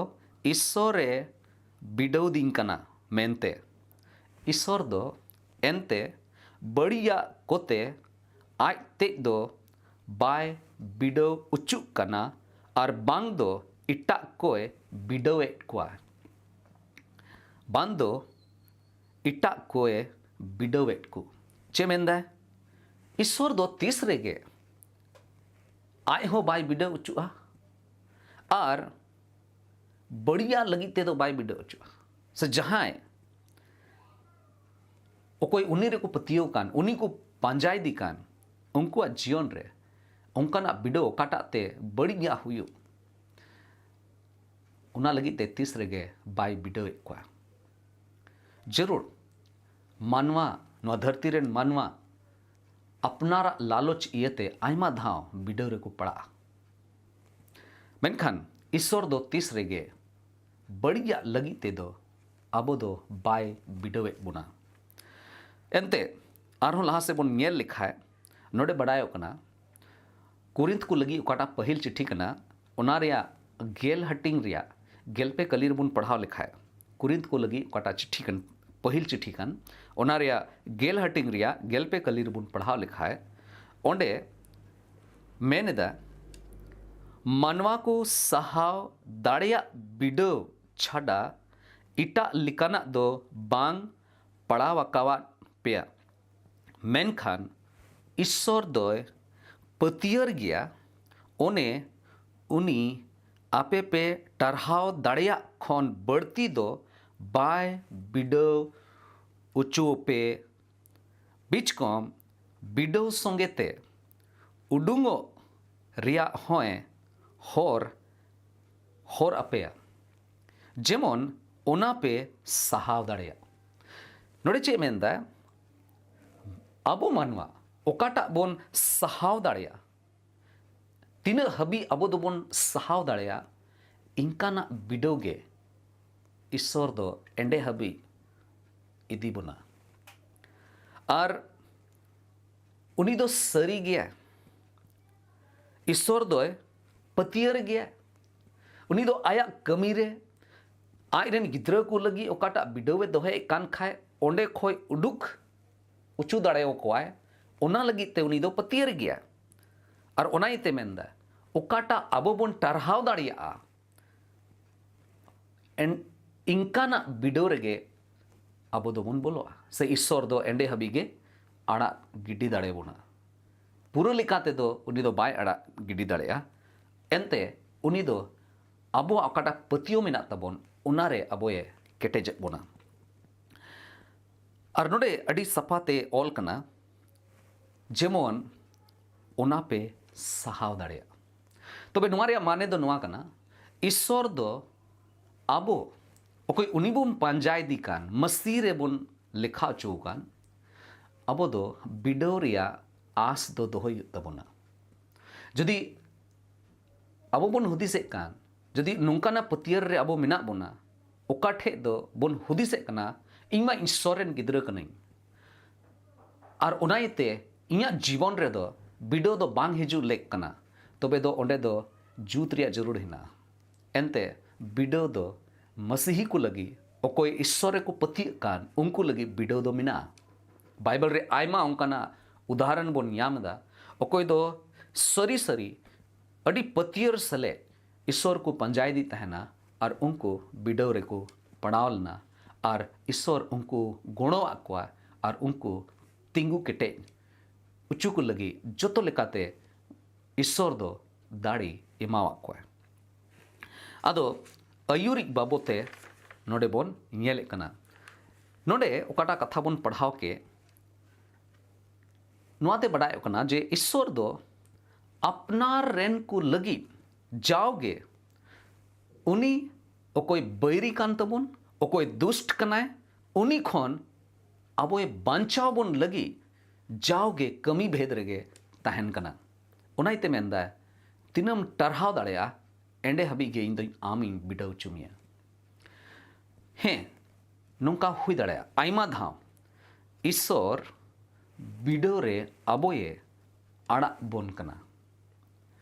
ᱤᱥᱥᱚᱨᱮ ᱵᱤᱰᱟᱹᱣ ᱫᱤᱧ ᱠᱟᱱᱟ" ᱢᱮᱱᱛᱮ᱾ ᱤᱥᱥᱚᱨ ᱫᱚ ᱮᱱᱛᱮ ᱵᱟᱹᱲᱤᱡᱟᱜ ᱠᱚᱛᱮ ᱟᱡ ᱛᱮᱫ ᱫᱚ ᱵᱟᱭ ᱵᱤᱰᱟᱹᱣ ᱚᱪᱚᱜ ᱠᱟᱱᱟ, ᱟᱨ ᱵᱟᱝ ᱫᱚ ᱮᱴᱟᱜ ᱠᱚᱭ ᱵᱤᱰᱟᱹᱣᱮᱫ ᱠᱚᱣᱟ, ᱵᱟᱝ ᱫᱚ ᱮᱴᱟᱜ ᱠᱚᱭ ᱵᱤᱰᱟᱹᱣᱮᱫ ᱠᱚ᱾ ᱪᱮᱫ ᱢᱮᱱᱫᱟᱭ? ᱤᱥᱥᱚᱨ ᱫᱚ ᱛᱤᱥ ᱨᱮᱜᱮ ᱟᱡ ᱦᱚᱸ ᱵᱟᱭ ᱵᱤᱰᱟᱹᱣ ᱚᱪᱚᱜᱼᱟ ᱟᱨ ᱵᱟᱹᱲᱤᱡᱟᱜ ᱞᱟᱹᱜᱤᱫ ᱛᱮᱫᱚ ᱵᱟᱭ ᱵᱤᱰᱟᱹᱣ ᱚᱪᱚᱜᱼᱟ᱾ ᱥᱮ ᱡᱟᱦᱟᱸᱭ, ᱚᱠᱚᱭ ᱩᱱᱤ ᱨᱮᱠᱚ ᱯᱟᱹᱛᱭᱟᱹᱣ ᱠᱟᱱ, ᱩᱱᱤ ᱠᱚ ᱯᱟᱸᱡᱟᱭᱮᱫᱮ ᱠᱟᱱ, ᱩᱱᱠᱩᱣᱟᱜ ᱡᱤᱭᱚᱱ ᱨᱮ ᱚᱱᱠᱟᱱᱟᱜ ᱵᱤᱰᱟᱹᱣ ᱚᱠᱟᱴᱟᱜ ᱛᱮ ᱵᱟᱹᱲᱤᱡᱟᱜ ᱦᱩᱭᱩᱜ, ᱚᱱᱟ ᱞᱟᱹᱜᱤᱫ ᱛᱮ ᱛᱤᱥ ᱨᱮᱜᱮ ᱵᱟᱭ ᱵᱤᱰᱟᱹᱣᱮᱫ ᱠᱚᱣᱟ᱾ ᱡᱟᱹᱨᱩᱲ ᱢᱟᱱᱣᱟ, ᱱᱚᱣᱟ ᱫᱷᱟᱹᱨᱛᱤ ᱨᱮᱱ ᱢᱟᱱᱣᱟ ᱟᱯᱱᱟᱨᱟᱜ ᱞᱟᱞᱚᱪ ᱤᱭᱟᱹᱛᱮ ᱟᱭᱢᱟ ᱫᱷᱟᱣ ᱵᱤᱰᱟᱹᱣ ᱨᱮᱠᱚ ᱯᱟᱲᱟᱜᱼᱟ᱾ ᱢᱮᱱᱠᱷᱟᱱ ᱤᱥᱥᱚᱨ ᱫᱚ ᱛᱤᱥ ᱨᱮᱜᱮ ᱵᱟᱹᱲᱤᱡᱟᱜ ᱞᱟᱹᱜᱤᱫ ᱛᱮᱫᱚ ᱟᱵᱚ ᱫᱚ ᱵᱟᱭ ᱵᱤᱰᱟᱹᱣᱮᱫ ᱵᱚᱱᱟ᱾ ᱮᱱᱛᱮ, ᱟᱨᱦᱚᱸ ᱞᱟᱦᱟ ᱥᱮᱫ ᱵᱚᱱ ᱧᱮᱞ ᱞᱮᱠᱷᱟᱡ, ᱱᱚᱰᱮ ᱵᱟᱰᱟᱭᱚᱜ ᱠᱟᱱᱟ, ᱠᱚᱨᱤᱱᱛᱷ ᱠᱚ ᱞᱟᱹᱜᱤᱫ ᱚᱠᱟᱴᱟᱜ ᱯᱟᱹᱦᱤᱞ ᱪᱤᱴᱷᱤ ᱠᱟᱱᱟ, ᱚᱱᱟ ᱨᱮᱭᱟᱜ ᱜᱮᱞ ᱦᱟᱹᱴᱤᱧ ᱨᱮᱭᱟᱜ ᱜᱮᱞ ᱯᱮ ᱠᱟᱹᱞᱤ ᱨᱮᱵᱚᱱ ᱯᱟᱲᱦᱟᱣ ᱞᱮᱠᱷᱟᱡ, ᱠᱚᱨᱤᱱᱛᱷ ᱠᱚ ᱞᱟᱹᱜᱤᱫ ᱚᱠᱟᱴᱟᱜ ᱪᱤᱴᱷᱤ ᱠᱟᱱ, ᱯᱟᱹᱦᱤᱞ ᱪᱤᱴᱷᱤ ᱠᱟᱱ, ᱚᱱᱟ ᱨᱮᱭᱟᱜ ᱜᱮᱞ ᱦᱟᱹᱴᱤᱧ ᱨᱮᱭᱟᱜ ᱜᱮᱞ ᱯᱮ ᱠᱟᱹᱞᱤ ᱨᱮᱵᱚᱱ ᱯᱟᱲᱦᱟᱣ ᱞᱮᱠᱷᱟᱡ, ᱚᱸᱰᱮ ᱢᱮᱱ ᱮᱫᱟ, ᱢᱟᱱᱣᱟ ᱠᱚ ᱥᱟᱦᱟᱣ ᱫᱟᱲᱮᱭᱟᱜ ᱵᱤᱰᱟᱹᱣ ᱪᱷᱟᱰᱟ ᱮᱴᱟᱜ ᱞᱮᱠᱟᱱᱟᱜ ᱫᱚ ᱵᱟᱝ ᱯᱟᱲᱟᱣ ᱟᱠᱟᱣᱟᱫ ᱯᱮᱭᱟ᱾ ᱢᱮᱱᱠᱷᱟᱱ ᱤᱥᱥᱚᱨ ᱫᱚᱭ ᱯᱟᱹᱛᱭᱟᱹᱨ ᱜᱮᱭᱟ, ᱚᱱᱮ ᱩᱱᱤ ᱟᱯᱮ ᱯᱮ ᱴᱟᱨᱦᱟᱣ ᱫᱟᱲᱮᱭᱟᱜ ᱠᱷᱚᱱ ᱵᱟᱹᱲᱛᱤ ᱫᱚ ᱵᱟᱭ ᱵᱤᱰᱟᱹᱣ ᱚᱪᱚ ᱯᱮ᱾ ᱵᱤᱪᱠᱚᱢ ᱵᱤᱰᱟᱹᱣ ᱥᱚᱸᱜᱮ ᱛᱮ ᱩᱰᱩᱝᱚᱜ ᱨᱮᱭᱟᱜ ᱦᱚᱸᱭ ᱦᱚᱨ ᱦᱚᱨ ᱟᱯᱮᱭᱟ, ᱡᱮᱢᱚᱱ ᱚᱱᱟ ᱯᱮ ᱥᱟᱦᱟᱣ ᱫᱟᱲᱮᱭᱟᱜ᱾ ᱱᱚᱰᱮ ᱪᱮᱫ ᱢᱮᱱᱫᱟ? ᱟᱵᱚ ᱢᱟᱱᱣᱟ ᱚᱠᱟᱴᱟᱜ ᱵᱚᱱ ᱥᱟᱦᱟᱣ ᱫᱟᱲᱮᱭᱟᱜᱼᱟ, ᱛᱤᱱᱟᱹᱜ ᱦᱟᱹᱵᱤᱡ ᱟᱵᱚ ᱫᱚᱵᱚᱱ ᱥᱟᱦᱟᱣ ᱫᱟᱲᱮᱭᱟᱜᱼᱟ, ᱤᱱᱠᱟᱱᱟᱜ ᱵᱤᱰᱟᱹᱣ ᱜᱮ ᱤᱥᱥᱚᱨ ᱫᱚ ᱮᱸᱰᱮ ᱦᱟᱹᱵᱤᱡ ᱤᱫᱤ ᱵᱚᱱᱟ᱾ ᱟᱨ ᱩᱱᱤ ᱫᱚ ᱥᱟᱹᱨᱤ ᱜᱮᱭᱟ, ᱤᱥᱥᱚᱨ ᱫᱚᱭ ᱯᱟᱹᱛᱭᱟᱹᱨ ᱜᱮᱭᱟ᱾ ᱩᱱᱤ ᱫᱚ ᱟᱭᱟᱜ ᱠᱟᱹᱢᱤ ᱨᱮ, ᱟᱡ ᱨᱮᱱ ᱜᱤᱫᱽᱨᱟᱹ ᱠᱚ ᱞᱟᱹᱜᱤᱫ ᱚᱠᱟᱴᱟᱜ ᱵᱤᱰᱟᱹᱣ ᱮ ᱫᱚᱦᱚᱭᱮᱫ ᱠᱟᱱ ᱠᱷᱟᱡ, ᱚᱸᱰᱮ ᱠᱷᱚᱡ ᱩᱰᱩᱠ ᱚᱪᱚ ᱫᱟᱲᱮᱭᱟᱠᱚᱣᱟᱭ, ᱚᱱᱟ ᱞᱟᱹᱜᱤᱫ ᱛᱮ ᱩᱱᱤ ᱫᱚ ᱯᱟᱹᱛᱭᱟᱹᱨ ᱜᱮᱭᱟ᱾ ᱟᱨ ᱚᱱᱟ ᱤᱭᱟᱹᱛᱮ ᱢᱮᱱᱫᱟ, ᱚᱠᱟᱴᱟᱜ ᱟᱵᱚ ᱵᱚᱱ ᱴᱟᱨᱦᱟᱣ ᱫᱟᱲᱮᱭᱟᱜᱼᱟ, ᱮᱱ-, ᱤᱱᱠᱟᱱᱟᱜ ᱵᱤᱰᱟᱹᱣ ᱨᱮᱜᱮ ᱟᱵᱚ ᱫᱚᱵᱚᱱ ᱵᱚᱞᱚᱜᱼᱟ, ᱥᱮ ᱤᱥᱥᱚᱨ ᱫᱚ ᱮᱸᱰᱮ ᱦᱟᱹᱵᱤᱡ ᱜᱮ ᱟᱲᱟᱜ ᱜᱤᱰᱤ ᱫᱟᱲᱮ ᱵᱚᱱᱟ᱾ ᱯᱩᱨᱟᱹ ᱞᱮᱠᱟ ᱛᱮᱫᱚ ᱩᱱᱤ ᱫᱚ ᱵᱟᱭ ᱟᱲᱟᱜ ᱜᱤᱰᱤ ᱫᱟᱲᱮᱭᱟᱜᱼᱟ᱾ ᱮᱱᱛᱮ ᱩᱱᱤ ᱫᱚ ᱟᱵᱚᱣᱟᱜ ᱚᱠᱟᱴᱟᱜ ᱯᱟᱹᱛᱭᱟᱹᱣ ᱢᱮᱱᱟᱜ ᱛᱟᱵᱚᱱ, ᱚᱱᱟᱨᱮ ᱟᱵᱚᱭᱮ ᱠᱮᱴᱮᱡᱮᱫ ᱵᱚᱱᱟ᱾ ᱟᱨ ᱱᱚᱰᱮ ᱟᱹᱰᱤ ᱥᱟᱯᱷᱟ ᱛᱮ ᱚᱞ ᱠᱟᱱᱟ, ᱡᱮᱢᱚᱱ ᱚᱱᱟ ᱯᱮ ᱥᱟᱦᱟᱣ ᱫᱟᱲᱮᱭᱟᱜᱼᱟ᱾ ᱛᱚᱵᱮ ᱱᱚᱣᱟ ᱨᱮᱭᱟᱜ ᱢᱟᱱᱮ ᱫᱚ ᱱᱚᱣᱟ ᱠᱟᱱᱟ, ᱤᱥᱥᱚᱨ ᱫᱚ ᱟᱵᱚ ᱚᱠᱚᱭ ᱩᱱᱤ ᱵᱚᱱ ᱯᱟᱸᱡᱟ ᱤᱫᱤ ᱠᱟᱱ, ᱢᱟᱹᱥᱤ ᱨᱮᱵᱚᱱ ᱞᱮᱠᱷᱟ ᱦᱚᱪᱚ ᱟᱠᱟᱱ, ᱟᱵᱚ ᱫᱚ ᱵᱤᱰᱟᱹᱣ ᱨᱮᱭᱟᱜ ᱟᱸᱥ ᱫᱚ ᱫᱚᱦᱚᱭ ᱦᱩᱭᱩᱜ ᱛᱟᱵᱚᱱᱟ᱾ ᱡᱩᱫᱤ ᱟᱵᱚ ᱵᱚᱱ ᱦᱩᱫᱤᱥᱮᱫ ᱠᱟᱱ, ᱡᱩᱫᱤ ᱱᱚᱝᱠᱟᱱᱟᱜ ᱯᱟᱹᱛᱭᱟᱹᱨ ᱨᱮ ᱟᱵᱚ ᱢᱮᱱᱟᱜ ᱵᱚᱱᱟ, ᱚᱠᱟ ᱴᱷᱮᱡ ᱫᱚ ᱵᱚᱱ ᱦᱩᱫᱤᱥᱮᱫ ᱠᱟᱱᱟ, "ᱤᱧ ᱢᱟ ᱤᱥᱥᱚᱨ ᱨᱮᱱ ᱜᱤᱫᱽᱨᱟᱹ ᱠᱟᱹᱱᱟᱹᱧ, ᱟᱨ ᱚᱱᱟ ᱤᱭᱟᱹᱛᱮ ᱤᱧᱟᱹᱜ ᱡᱤᱵᱚᱱ ᱨᱮᱫᱚ ᱵᱤᱰᱟᱹᱣ ᱫᱚ ᱵᱟᱝ ᱦᱤᱡᱩᱜ ᱞᱮᱠ ᱠᱟᱱᱟ", ᱛᱚᱵᱮ ᱫᱚ ᱚᱸᱰᱮ ᱫᱚ ᱡᱩᱛ ᱨᱮᱭᱟᱜ ᱡᱟᱹᱨᱩᱲ ᱦᱮᱱᱟᱜᱼᱟ᱾ ᱮᱱᱛᱮ ᱵᱤᱰᱟᱹᱣ ᱫᱚ ᱢᱟᱹᱥᱤᱦᱤ ᱠᱚ ᱞᱟᱹᱜᱤᱫ, ᱚᱠᱚᱭ ᱤᱥᱥᱚᱨ ᱨᱮᱠᱚ ᱯᱟᱹᱛᱭᱟᱹᱜ ᱠᱟᱱ, ᱩᱱᱠᱩ ᱞᱟᱹᱜᱤᱫ ᱵᱤᱰᱟᱹᱣ ᱫᱚ ᱢᱮᱱᱟᱜᱼᱟ᱾ ᱵᱟᱭᱵᱮᱞ ᱨᱮ ᱟᱭᱢᱟ ᱚᱱᱠᱟᱱᱟᱜ ᱩᱫᱟᱦᱚᱨᱚᱱ ᱵᱚᱱ ᱧᱟᱢ ᱮᱫᱟ, ᱚᱠᱚᱭ ᱫᱚ ᱥᱟᱹᱨᱤ ᱥᱟᱹᱨᱤ ᱟᱹᱰᱤ ᱯᱟᱹᱛᱭᱟᱹᱨ ᱥᱟᱞᱮ ᱤᱥᱥᱚᱨ ᱠᱚ ᱯᱟᱸᱡᱟᱭᱮᱫᱮ ᱛᱟᱦᱮᱱᱟ, ᱟᱨ ᱩᱱᱠᱩ ᱵᱤᱰᱟᱹᱣ ᱨᱮᱠᱚ ᱯᱟᱲᱟᱣ ᱞᱮᱱᱟ, ᱟᱨ ᱤᱥᱥᱚᱨ ᱩᱱᱠᱩ ᱜᱚᱲᱚᱣᱟᱜ ᱠᱚᱣᱟ, ᱟᱨ ᱩᱱᱠᱩ ᱛᱤᱸᱜᱩ ᱠᱮᱴᱮᱡ ᱦᱚᱪᱚ ᱠᱚ ᱞᱟᱹᱜᱤᱫ ᱡᱚᱛᱚ ᱞᱮᱠᱟᱛᱮ ᱤᱥᱥᱚᱨ ᱫᱚ ᱫᱟᱲᱮ ᱮᱢᱟᱣᱟᱫ ᱠᱚᱣᱟ᱾ ᱟᱫᱚ ᱟᱹᱭᱩᱨᱤᱡ ᱵᱟᱵᱚᱛᱮ ᱱᱚᱰᱮ ᱵᱚᱱ ᱧᱮᱞᱮᱫ ᱠᱟᱱᱟ᱾ ᱱᱚᱰᱮ ᱚᱠᱟᱴᱟᱜ ᱠᱟᱛᱷᱟ ᱵᱚᱱ ᱯᱟᱲᱦᱟᱣ ᱠᱮᱫ, ᱱᱚᱣᱟᱛᱮ ᱵᱟᱰᱟᱭᱚᱜ ᱠᱟᱱᱟ ᱡᱮ ᱤᱥᱥᱚᱨ ᱫᱚ ᱟᱯᱱᱟᱨ ᱨᱮᱱ ᱠᱚ ᱞᱟᱹᱜᱤᱫ ᱡᱟᱣᱜᱮ ᱩᱱᱤ ᱚᱠᱚᱭ ᱵᱟᱹᱭᱨᱤ ᱠᱟᱱ ᱛᱟᱵᱚᱱ, ᱚᱠᱚᱭ ᱫᱩᱥᱴ ᱠᱟᱱᱟᱭ, ᱩᱱᱤ ᱠᱷᱚᱱ ᱟᱵᱚᱭ ᱵᱟᱧᱪᱟᱣ ᱵᱚᱱ ᱞᱟᱹᱜᱤᱫ ᱡᱟᱣᱜᱮ ᱠᱟᱹᱢᱤ ᱵᱷᱮᱫ ᱨᱮᱜᱮ ᱛᱟᱦᱮᱱ ᱠᱟᱱᱟ᱾ ᱚᱱᱟ ᱤᱭᱟᱹᱛᱮ ᱢᱮᱱᱫᱟ, ᱛᱤᱱᱟᱹᱜ ᱮᱢ ᱴᱟᱨᱦᱟᱣ ᱫᱟᱲᱮᱭᱟᱜᱼᱟ, ᱮᱸᱰᱮ ᱦᱟᱹᱵᱤᱡ ᱜᱮ ᱤᱧ ᱫᱚᱧ ᱟᱢᱤᱧ ᱵᱤᱰᱟᱹᱣ ᱦᱚᱪᱚ ᱢᱮᱭᱟ᱾ ᱦᱮᱸ, ᱱᱚᱝᱠᱟ ᱦᱩᱭ ᱫᱟᱲᱮᱭᱟᱜᱼᱟ, ᱟᱭᱢᱟ ᱫᱷᱟᱣ ᱤᱥᱥᱚᱨ ᱵᱤᱰᱟᱹᱣ ᱨᱮ ᱟᱵᱚᱭᱮ ᱟᱲᱟᱜ ᱵᱚᱱ ᱠᱟᱱᱟ,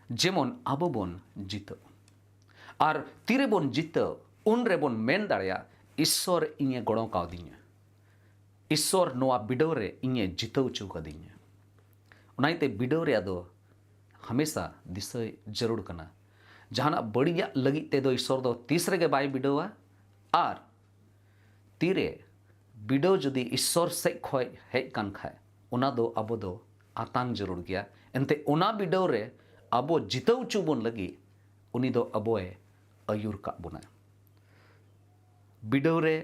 ᱡᱮᱢᱚᱱ ᱟᱵᱚ ᱵᱚᱱ ᱡᱤᱛᱟᱹᱜ᱾ ᱟᱨ ᱛᱤᱨᱮᱵᱚᱱ ᱡᱤᱛᱟᱹᱣ, ᱩᱱ ᱨᱮᱵᱚᱱ ᱢᱮᱱ ᱫᱟᱲᱮᱭᱟᱜᱼᱟ, ᱤᱥᱥᱚᱨ ᱤᱧᱮ ᱜᱚᱲᱚ ᱠᱟᱣᱫᱤᱧᱟ, ᱤᱥᱥᱚᱨ ᱱᱚᱣᱟ ᱵᱤᱰᱟᱹᱣ ᱨᱮ ᱤᱧᱮ ᱡᱤᱛᱟᱹᱣ ᱦᱚᱪᱚ ᱠᱟᱫᱤᱧᱟ᱾ ᱚᱱᱟ ᱤᱭᱟᱹᱛᱮ ᱵᱤᱰᱟᱹᱣ ᱨᱮᱭᱟᱜ ᱫᱚ ᱦᱟᱢᱮᱥᱟ ᱫᱤᱥᱟᱹ ᱡᱟᱹᱨᱩᱲ ᱠᱟᱱᱟ᱾ ᱡᱟᱦᱟᱱᱟᱜ ᱵᱟᱹᱲᱤᱡᱟᱜ ᱞᱟᱹᱜᱤᱫ ᱛᱮᱫᱚ ᱤᱥᱥᱚᱨ ᱫᱚ ᱛᱤᱥ ᱨᱮᱜᱮ ᱵᱟᱭ ᱵᱤᱰᱟᱹᱣᱟ, ᱟᱨ ᱛᱤᱨᱮ ᱵᱤᱰᱟᱹᱣ ᱡᱩᱫᱤ ᱤᱥᱥᱚᱨ ᱥᱮᱫ ᱠᱷᱚᱱ ᱦᱮᱡ ᱠᱟᱱ ᱠᱷᱟᱡ, ᱚᱱᱟ ᱫᱚ ᱟᱵᱚ ᱫᱚ ᱟᱛᱟᱝ ᱡᱟᱹᱨᱩᱲ ᱜᱮᱭᱟ᱾ ᱮᱱᱛᱮ ᱚᱱᱟ ᱵᱤᱰᱟᱹᱣ ᱨᱮ ᱟᱵᱚ ᱡᱤᱛᱟᱹᱣ ᱦᱚᱪᱚ ᱵᱚᱱ ᱞᱟᱹᱜᱤᱫ ᱩᱱᱤ ᱫᱚ ᱟᱵᱚᱭ ᱟᱹᱭᱩᱨ ᱠᱟᱜ ᱵᱚᱱᱟ᱾ ᱵᱤᱰᱟᱹᱣ ᱨᱮ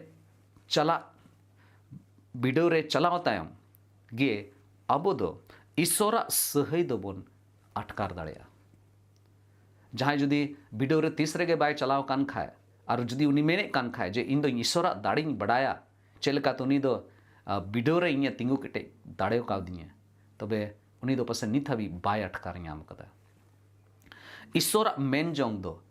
ᱪᱟᱞᱟᱜ, ᱵᱤᱰᱟᱹᱣ ᱨᱮ ᱪᱟᱞᱟᱣ ᱛᱟᱭᱚᱢ ᱜᱮ ᱟᱵᱚ ᱫᱚ ᱤᱥᱥᱚᱨᱟᱜ ᱥᱟᱹᱦᱟᱹᱭ ᱫᱚᱵᱚᱱ ᱟᱴᱠᱟᱨ ᱫᱟᱲᱮᱭᱟᱜᱼᱟ᱾ ᱡᱟᱦᱟᱸᱭ ᱡᱩᱫᱤ ᱵᱤᱰᱟᱹᱣ ᱨᱮ ᱛᱤᱥ ᱨᱮᱜᱮ ᱵᱟᱭ ᱪᱟᱞᱟᱣ ᱠᱟᱱ ᱠᱷᱟᱡ, ᱟᱨ ᱡᱩᱫᱤ ᱩᱱᱤ ᱢᱮᱱᱮᱫ ᱠᱟᱱ ᱠᱷᱟᱡ ᱡᱮ ᱤᱧ ᱫᱚ ᱤᱥᱥᱚᱨᱟᱜ ᱫᱟᱲᱮᱧ ᱵᱟᱰᱟᱭᱟ, ᱪᱮᱫ ᱞᱮᱠᱟᱛᱮ ᱩᱱᱤ ᱫᱚ, ᱟ, ᱵᱤᱰᱟᱹᱣ ᱨᱮ ᱤᱧᱮ ᱛᱤᱸᱜᱩ ᱠᱮᱴᱮᱡ ᱫᱟᱲᱮ ᱠᱟᱣᱫᱤᱧᱟ, ᱛᱚᱵᱮ ᱩᱱᱤ ᱫᱚ ᱯᱟᱥᱮᱡ ᱱᱤᱛ ᱦᱟᱹᱵᱤᱡ ᱵᱟᱭ ᱟᱴᱠᱟᱨ ᱧᱟᱢ ᱠᱟᱫᱟ᱾ ᱤᱥᱥᱚᱨᱟᱜ ᱢᱮᱱ ᱡᱚᱝ ᱫᱚ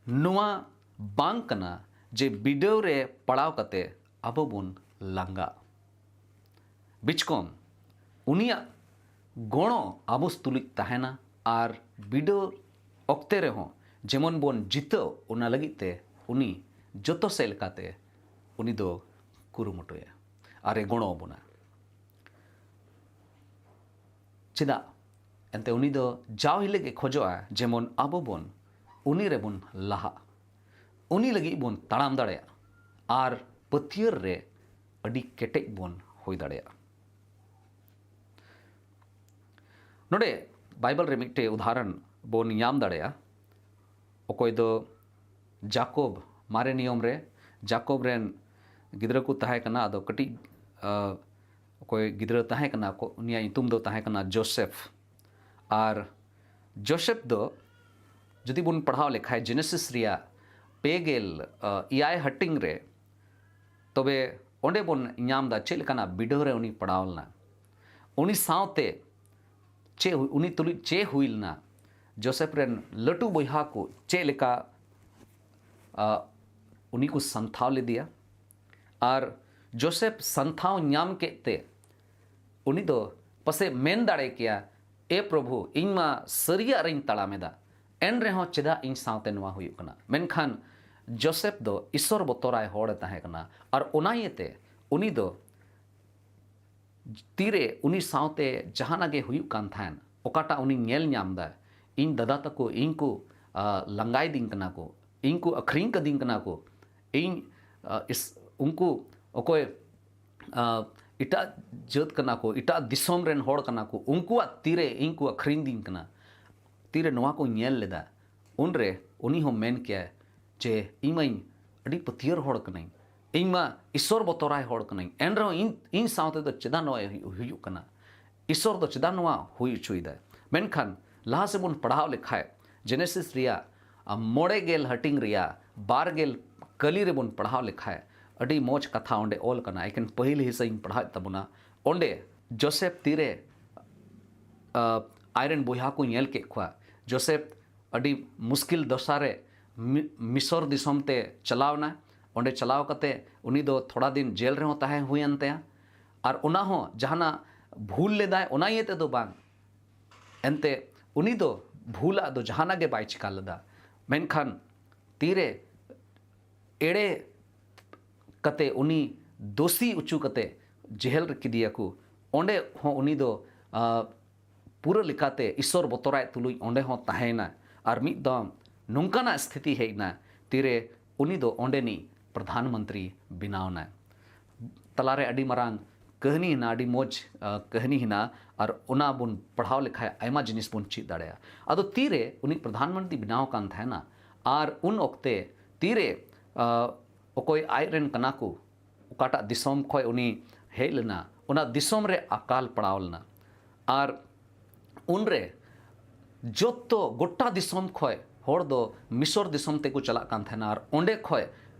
ᱱᱚᱣᱟ ᱵᱟᱝ ᱠᱟᱱᱟ ᱡᱮ ᱵᱤᱰᱟᱹᱣ ᱨᱮ ᱯᱟᱲᱟᱣ ᱠᱟᱛᱮ ᱟᱵᱚ ᱵᱚᱱ ᱞᱟᱸᱜᱟ᱾ ᱵᱤᱪᱠᱚᱢ ᱩᱱᱤᱭᱟᱜ ᱜᱚᱲᱚ ᱟᱵᱚ ᱛᱩᱞᱩᱡ ᱛᱟᱦᱮᱱᱟ, ᱟᱨ ᱵᱤᱰᱟᱹᱣ ᱚᱠᱛᱮ ᱨᱮᱦᱚᱸ ᱡᱮᱢᱚᱱ ᱵᱚᱱ ᱡᱤᱛᱟᱹᱣ, ᱚᱱᱟ ᱞᱟᱹᱜᱤᱫ ᱛᱮ ᱩᱱᱤ ᱡᱚᱛᱚ ᱥᱮᱫ ᱞᱮᱠᱟᱛᱮ ᱩᱱᱤ ᱫᱚ ᱠᱩᱨᱩᱢᱩᱴᱩᱭᱟ ᱟᱨ ᱮ ᱜᱚᱲᱚ ᱟᱵᱚᱱᱟ᱾ ᱪᱮᱫᱟᱜ? ᱮᱱᱛᱮ ᱩᱱᱤ ᱫᱚ ᱡᱟᱣ ᱦᱤᱞᱳᱜ ᱮ ᱠᱷᱚᱡᱚᱜᱼᱟ ᱡᱮᱢᱚᱱ ᱟᱵᱚ ᱵᱚᱱ ᱩᱱᱤ ᱨᱮᱵᱚᱱ ᱞᱟᱦᱟᱜ᱾ ᱩᱱᱤ ᱞᱟᱹᱜᱤᱫ ᱵᱚᱱ ᱛᱟᱲᱟᱢ ᱫᱟᱲᱮᱭᱟᱜᱼᱟ ᱟᱨ ᱯᱟᱹᱛᱭᱟᱹᱨ ᱨᱮ ᱟᱹᱰᱤ ᱠᱮᱴᱮᱡ ᱵᱚᱱ ᱦᱩᱭ ᱫᱟᱲᱮᱭᱟᱜᱼᱟ᱾ ᱱᱚᱰᱮ ᱵᱟᱭᱵᱮᱞ ᱨᱮ ᱢᱤᱫᱴᱮᱡ ᱩᱫᱟᱦᱚᱨᱚᱱ ᱵᱚᱱ ᱧᱟᱢ ᱫᱟᱲᱮᱭᱟᱜᱼᱟ᱾ ᱚᱠᱚᱭ ᱫᱚ ᱡᱟᱠᱚᱵ, ᱢᱟᱨᱮ ᱱᱤᱭᱚᱢ ᱨᱮ ᱡᱟᱠᱚᱵ ᱨᱮᱱ ᱜᱤᱫᱽᱨᱟᱹ ᱠᱚ ᱛᱟᱦᱮᱸ ᱠᱟᱱᱟ᱾ ᱟᱫᱚ ᱠᱟᱹᱴᱤᱡ, ᱟ, ᱚᱠᱚᱭ ᱜᱤᱫᱽᱨᱟᱹ ᱛᱟᱦᱮᱸ ᱠᱟᱱᱟ, ᱠᱚ-, ᱩᱱᱤᱭᱟᱜ ᱧᱩᱛᱩᱢ ᱫᱚ ᱛᱟᱦᱮᱸ ᱠᱟᱱᱟ ᱡᱳᱥᱮᱯᱷ᱾ ᱟᱨ ᱡᱳᱥᱮᱯᱷ ᱫᱚ ᱡᱩᱫᱤ ᱵᱚᱱ ᱯᱟᱲᱦᱟᱣ ᱞᱮᱠᱷᱟᱡ ᱡᱮᱱᱮᱥᱤᱥ ᱨᱮᱭᱟᱜ ᱯᱮ ᱜᱮᱞ, ᱟ, ᱮᱭᱟᱭ ᱦᱟᱹᱴᱤᱧ ᱨᱮ, ᱛᱚᱵᱮ ᱚᱸᱰᱮ ᱵᱚᱱ ᱧᱟᱢ ᱫᱟ ᱪᱮᱫ ᱞᱮᱠᱟᱱᱟᱜ ᱵᱤᱰᱟᱹᱣ ᱨᱮ ᱩᱱᱤ ᱯᱟᱲᱟᱣ ᱞᱮᱱᱟ᱾ ᱩᱱᱤ ᱥᱟᱶᱛᱮ ᱪᱮᱫ ᱦᱩ-, ᱩᱱᱤ ᱛᱩᱞᱩᱡ ᱪᱮᱫ ᱦᱩᱭ ᱞᱮᱱᱟ? ᱡᱳᱥᱮᱯᱷ ᱨᱮᱱ ᱞᱟᱹᱴᱩ ᱵᱚᱭᱦᱟ ᱠᱚ ᱪᱮᱫ ᱞᱮᱠᱟ, ᱟ, ᱩᱱᱤ ᱠᱚ ᱥᱟᱱᱛᱷᱟᱣ ᱞᱮᱫᱮᱭᱟ? ᱟᱨ ᱡᱳᱥᱮᱯᱷ ᱥᱟᱱᱛᱷᱟᱣ ᱧᱟᱢ ᱠᱮᱫ ᱛᱮ ᱩᱱᱤ ᱫᱚ ᱯᱟᱥᱮᱡ ᱢᱮᱱ ᱫᱟᱲᱮ ᱠᱮᱭᱟ, "ᱮ ᱯᱨᱚᱵᱷᱩ, ᱤᱧ ᱢᱟ ᱥᱟᱹᱨᱤᱭᱟᱜ ᱨᱮᱧ ᱛᱟᱲᱟᱢ ᱮᱫᱟ, ᱮᱱ ᱨᱮᱦᱚᱸ ᱪᱮᱫᱟᱜ ᱤᱧ ᱥᱟᱶᱛᱮ ᱱᱚᱣᱟ ᱦᱩᱭᱩᱜ ᱠᱟᱱᱟ?" ᱢᱮᱱᱠᱷᱟᱱ ᱡᱳᱥᱮᱯᱷ ᱫᱚ ᱤᱥᱚᱨ ᱵᱚᱛᱚᱨᱟᱭ ᱦᱚᱲ ᱮ ᱛᱟᱦᱮᱸ ᱠᱟᱱᱟ, ᱟᱨ ᱚᱱᱟ ᱤᱭᱟᱹᱛᱮ ᱩᱱᱤ ᱫᱚ ᱛᱤᱨᱮ ᱩᱱᱤ ᱥᱟᱶᱛᱮ ᱡᱟᱦᱟᱱᱟᱜ ᱜᱮ ᱦᱩᱭᱩᱜ ᱠᱟᱱ ᱛᱟᱦᱮᱱ, ᱚᱠᱟᱴᱟᱜ ᱩᱱᱤ ᱧᱮᱞ ᱧᱟᱢ ᱫᱟ, "ᱤᱧ ᱫᱟᱫᱟ ᱛᱟᱠᱚ ᱤᱧ ᱠᱚ, ᱟ, ᱞᱟᱸᱜᱟᱭᱫᱤᱧ ᱠᱟᱱᱟ ᱠᱚ, ᱤᱧ ᱠᱚ ᱟᱹᱠᱷᱨᱤᱧ ᱠᱟᱹᱫᱤᱧ ᱠᱟᱱᱟ ᱠᱚ, ᱤᱧ, ᱟ, ᱤᱥ-, ᱩᱱᱠᱩ ᱚᱠᱚᱭ, ᱟ, ᱮᱴᱟᱜ ᱡᱟᱹᱛ ᱠᱟᱱᱟ ᱠᱚ, ᱮᱴᱟᱜ ᱫᱤᱥᱚᱢ ᱨᱮᱱ ᱦᱚᱲ ᱠᱟᱱᱟ ᱠᱚ, ᱩᱱᱠᱩᱣᱟᱜ ᱛᱤᱨᱮ ᱤᱧ ᱠᱚ ᱟᱹᱠᱷᱨᱤᱧ ᱫᱤᱧ ᱠᱟᱱᱟ?" ᱛᱤᱨᱮ ᱱᱚᱣᱟ ᱠᱚ ᱧᱮᱞ ᱞᱮᱫᱟ, ᱩᱱᱨᱮ ᱩᱱᱤ ᱦᱚᱸ ᱢᱮᱱ ᱠᱮᱭᱟᱭ ᱡᱮ, "ᱤᱧ ᱢᱟᱧ ᱟᱹᱰᱤ ᱯᱟᱹᱛᱭᱟᱹᱨ ᱦᱚᱲ ᱠᱟᱹᱱᱟᱹᱧ, ᱤᱧ ᱢᱟ ᱤᱥᱚᱨ ᱵᱚᱛᱚᱨᱟᱭ ᱦᱚᱲ ᱠᱟᱹᱱᱟᱹᱧ, ᱮᱱ ᱨᱮᱦᱚᱸ ᱤᱧ, ᱤᱧ ᱥᱟᱶᱛᱮ ᱫᱚ ᱪᱮᱫᱟᱜ ᱱᱚᱣᱟ ᱦᱩᱭᱩᱜ, ᱦᱩᱭᱩᱜ ᱠᱟᱱᱟ? ᱤᱥᱚᱨ ᱫᱚ ᱪᱮᱫᱟᱜ ᱱᱚᱣᱟ ᱦᱩᱭ ᱦᱚᱪᱚᱭᱮᱫᱟᱭ?" ᱢᱮᱱᱠᱷᱟᱱ ᱞᱟᱦᱟ ᱥᱮᱫ ᱵᱚᱱ ᱯᱟᱲᱦᱟᱣ ᱞᱮᱠᱷᱟᱡ, ᱡᱮᱱᱮᱥᱤᱥ ᱨᱮᱭᱟᱜ, ᱟ, ᱢᱚᱬᱮ ᱜᱮᱞ ᱦᱟᱹᱴᱤᱧ ᱨᱮᱭᱟᱜ ᱵᱟᱨ ᱜᱮᱞ ᱠᱟᱹᱞᱤ ᱨᱮᱵᱚᱱ ᱯᱟᱲᱦᱟᱣ ᱞᱮᱠᱷᱟᱡ, ᱟᱹᱰᱤ ᱢᱚᱡᱽ ᱠᱟᱛᱷᱟ ᱚᱸᱰᱮ ᱚᱞ ᱠᱟᱱᱟ᱾ ᱮᱠᱮᱱ ᱯᱟᱹᱦᱤᱞ ᱦᱤᱸᱥᱟᱹᱧ ᱯᱟᱲᱦᱟᱣᱮᱫ ᱛᱟᱵᱚᱱᱟ᱾ ᱚᱸᱰᱮ ᱡᱳᱥᱮᱯᱷ ᱛᱤᱨᱮ, ᱟ, ᱟᱡᱨᱮᱱ ᱵᱚᱭᱦᱟ ᱠᱚ ᱧᱮᱞ ᱠᱮᱫ ᱠᱚᱣᱟ, ᱡᱳᱥᱮᱯᱷ ᱟᱹᱰᱤ ᱢᱩᱥᱠᱤᱞ ᱫᱚᱥᱟ ᱨᱮ ᱢᱤ-, ᱢᱤᱥᱚᱨ ᱫᱤᱥᱚᱢ ᱛᱮ ᱪᱟᱞᱟᱣ ᱮᱱᱟ᱾ ᱚᱸᱰᱮ ᱪᱟᱞᱟᱣ ᱠᱟᱛᱮ ᱩᱱᱤ ᱫᱚ ᱛᱷᱚᱲᱟ ᱫᱤᱱ ᱡᱮᱞ ᱨᱮᱦᱚᱸ ᱛᱟᱦᱮᱸ ᱦᱩᱭᱮᱱ ᱛᱟᱭᱟ᱾ ᱟᱨ ᱚᱱᱟ ᱦᱚᱸ ᱡᱟᱦᱟᱱᱟᱜ ᱵᱷᱩᱞ ᱞᱮᱫᱟᱭ, ᱚᱱᱟ ᱤᱭᱟᱹ ᱛᱮᱫᱚ ᱵᱟᱝ᱾ ᱮᱱᱛᱮ ᱩᱱᱤ ᱫᱚ ᱵᱷᱩᱞᱟᱜ ᱫᱚ ᱡᱟᱦᱟᱱᱟᱜ ᱜᱮ ᱵᱟᱭ ᱪᱤᱠᱟ ᱞᱮᱫᱟ᱾ ᱢᱮᱱᱠᱷᱟᱱ ᱛᱤᱨᱮ ᱮᱲᱮ ᱠᱟᱛᱮ, ᱩᱱᱤ ᱫᱳᱥᱤ ᱚᱪᱚ ᱠᱟᱛᱮ ᱡᱮᱦᱮᱞ ᱨᱮ ᱠᱮᱫᱮᱭᱟᱠᱚ, ᱚᱸᱰᱮ ᱦᱚᱸ ᱩᱱᱤ ᱫᱚ, ᱟ, ᱯᱩᱨᱟᱹ ᱞᱮᱠᱟᱛᱮ ᱤᱥᱚᱨ ᱵᱚᱛᱚᱨᱟᱭ ᱛᱩᱞᱩᱡ ᱚᱸᱰᱮ ᱦᱚᱸ ᱛᱟᱦᱮᱸᱭᱮᱱᱟ᱾ ᱟᱨ ᱢᱤᱫ ᱫᱚᱢ ᱱᱚᱝᱠᱟᱱᱟᱜ ᱥᱛᱷᱤᱛᱤ ᱦᱮᱡ ᱮᱱᱟ, ᱛᱤᱨᱮ ᱩᱱᱤ ᱫᱚ ᱚᱸᱰᱮᱱᱤᱡ ᱯᱨᱚᱫᱷᱟᱱ ᱢᱚᱱᱛᱨᱤ ᱵᱮᱱᱟᱣ ᱮᱱᱟᱭ᱾ ᱛᱟᱞᱟᱨᱮ ᱟᱹᱰᱤ ᱢᱟᱨᱟᱝ ᱠᱟᱹᱦᱱᱤ ᱦᱮᱱᱟᱜᱼᱟ, ᱟᱹᱰᱤ ᱢᱚᱡᱽ ᱠᱟᱹᱦᱱᱤ ᱦᱮᱱᱟᱜᱼᱟ, ᱟᱨ ᱚᱱᱟ ᱵᱚᱱ ᱯᱟᱲᱦᱟᱣ ᱞᱮᱠᱷᱟᱱ ᱟᱭᱢᱟ ᱡᱤᱱᱤᱥ ᱵᱚᱱ ᱪᱮᱫ ᱫᱟᱲᱮᱭᱟᱜᱼᱟ᱾ ᱟᱫᱚ ᱛᱤᱨᱮ ᱩᱱᱤ ᱯᱨᱚᱫᱷᱟᱱ ᱢᱚᱱᱛᱨᱤ ᱵᱮᱱᱟᱣ ᱟᱠᱟᱱ ᱛᱟᱦᱮᱱᱟ, ᱟᱨ ᱩᱱ ᱚᱠᱛᱮ ᱛᱤᱨᱮ ᱚᱠᱚᱭ ᱟᱡ ᱨᱮᱱ ᱠᱟᱱᱟ ᱠᱚ, ᱚᱠᱟᱴᱟᱜ ᱫᱤᱥᱚᱢ ᱠᱷᱚᱱ ᱩᱱᱤ ᱦᱮᱡ ᱞᱮᱱᱟ, ᱚᱱᱟ ᱫᱤᱥᱚᱢ ᱨᱮ ᱟᱠᱟᱞ ᱯᱟᱲᱟᱣ ᱞᱮᱱᱟ᱾ ᱟᱨ ᱩᱱᱨᱮ ᱡᱚᱛᱚ ᱜᱚᱴᱟ ᱫᱤᱥᱚᱢ ᱠᱷᱚᱱ ᱦᱚᱲ ᱫᱚ ᱢᱤᱥᱚᱨ ᱫᱤᱥᱚᱢ ᱛᱮᱠᱚ ᱪᱟᱞᱟᱜ ᱠᱟᱱ ᱛᱟᱦᱮᱱᱟ, ᱟᱨ ᱚᱸᱰᱮ ᱠᱷᱚᱱ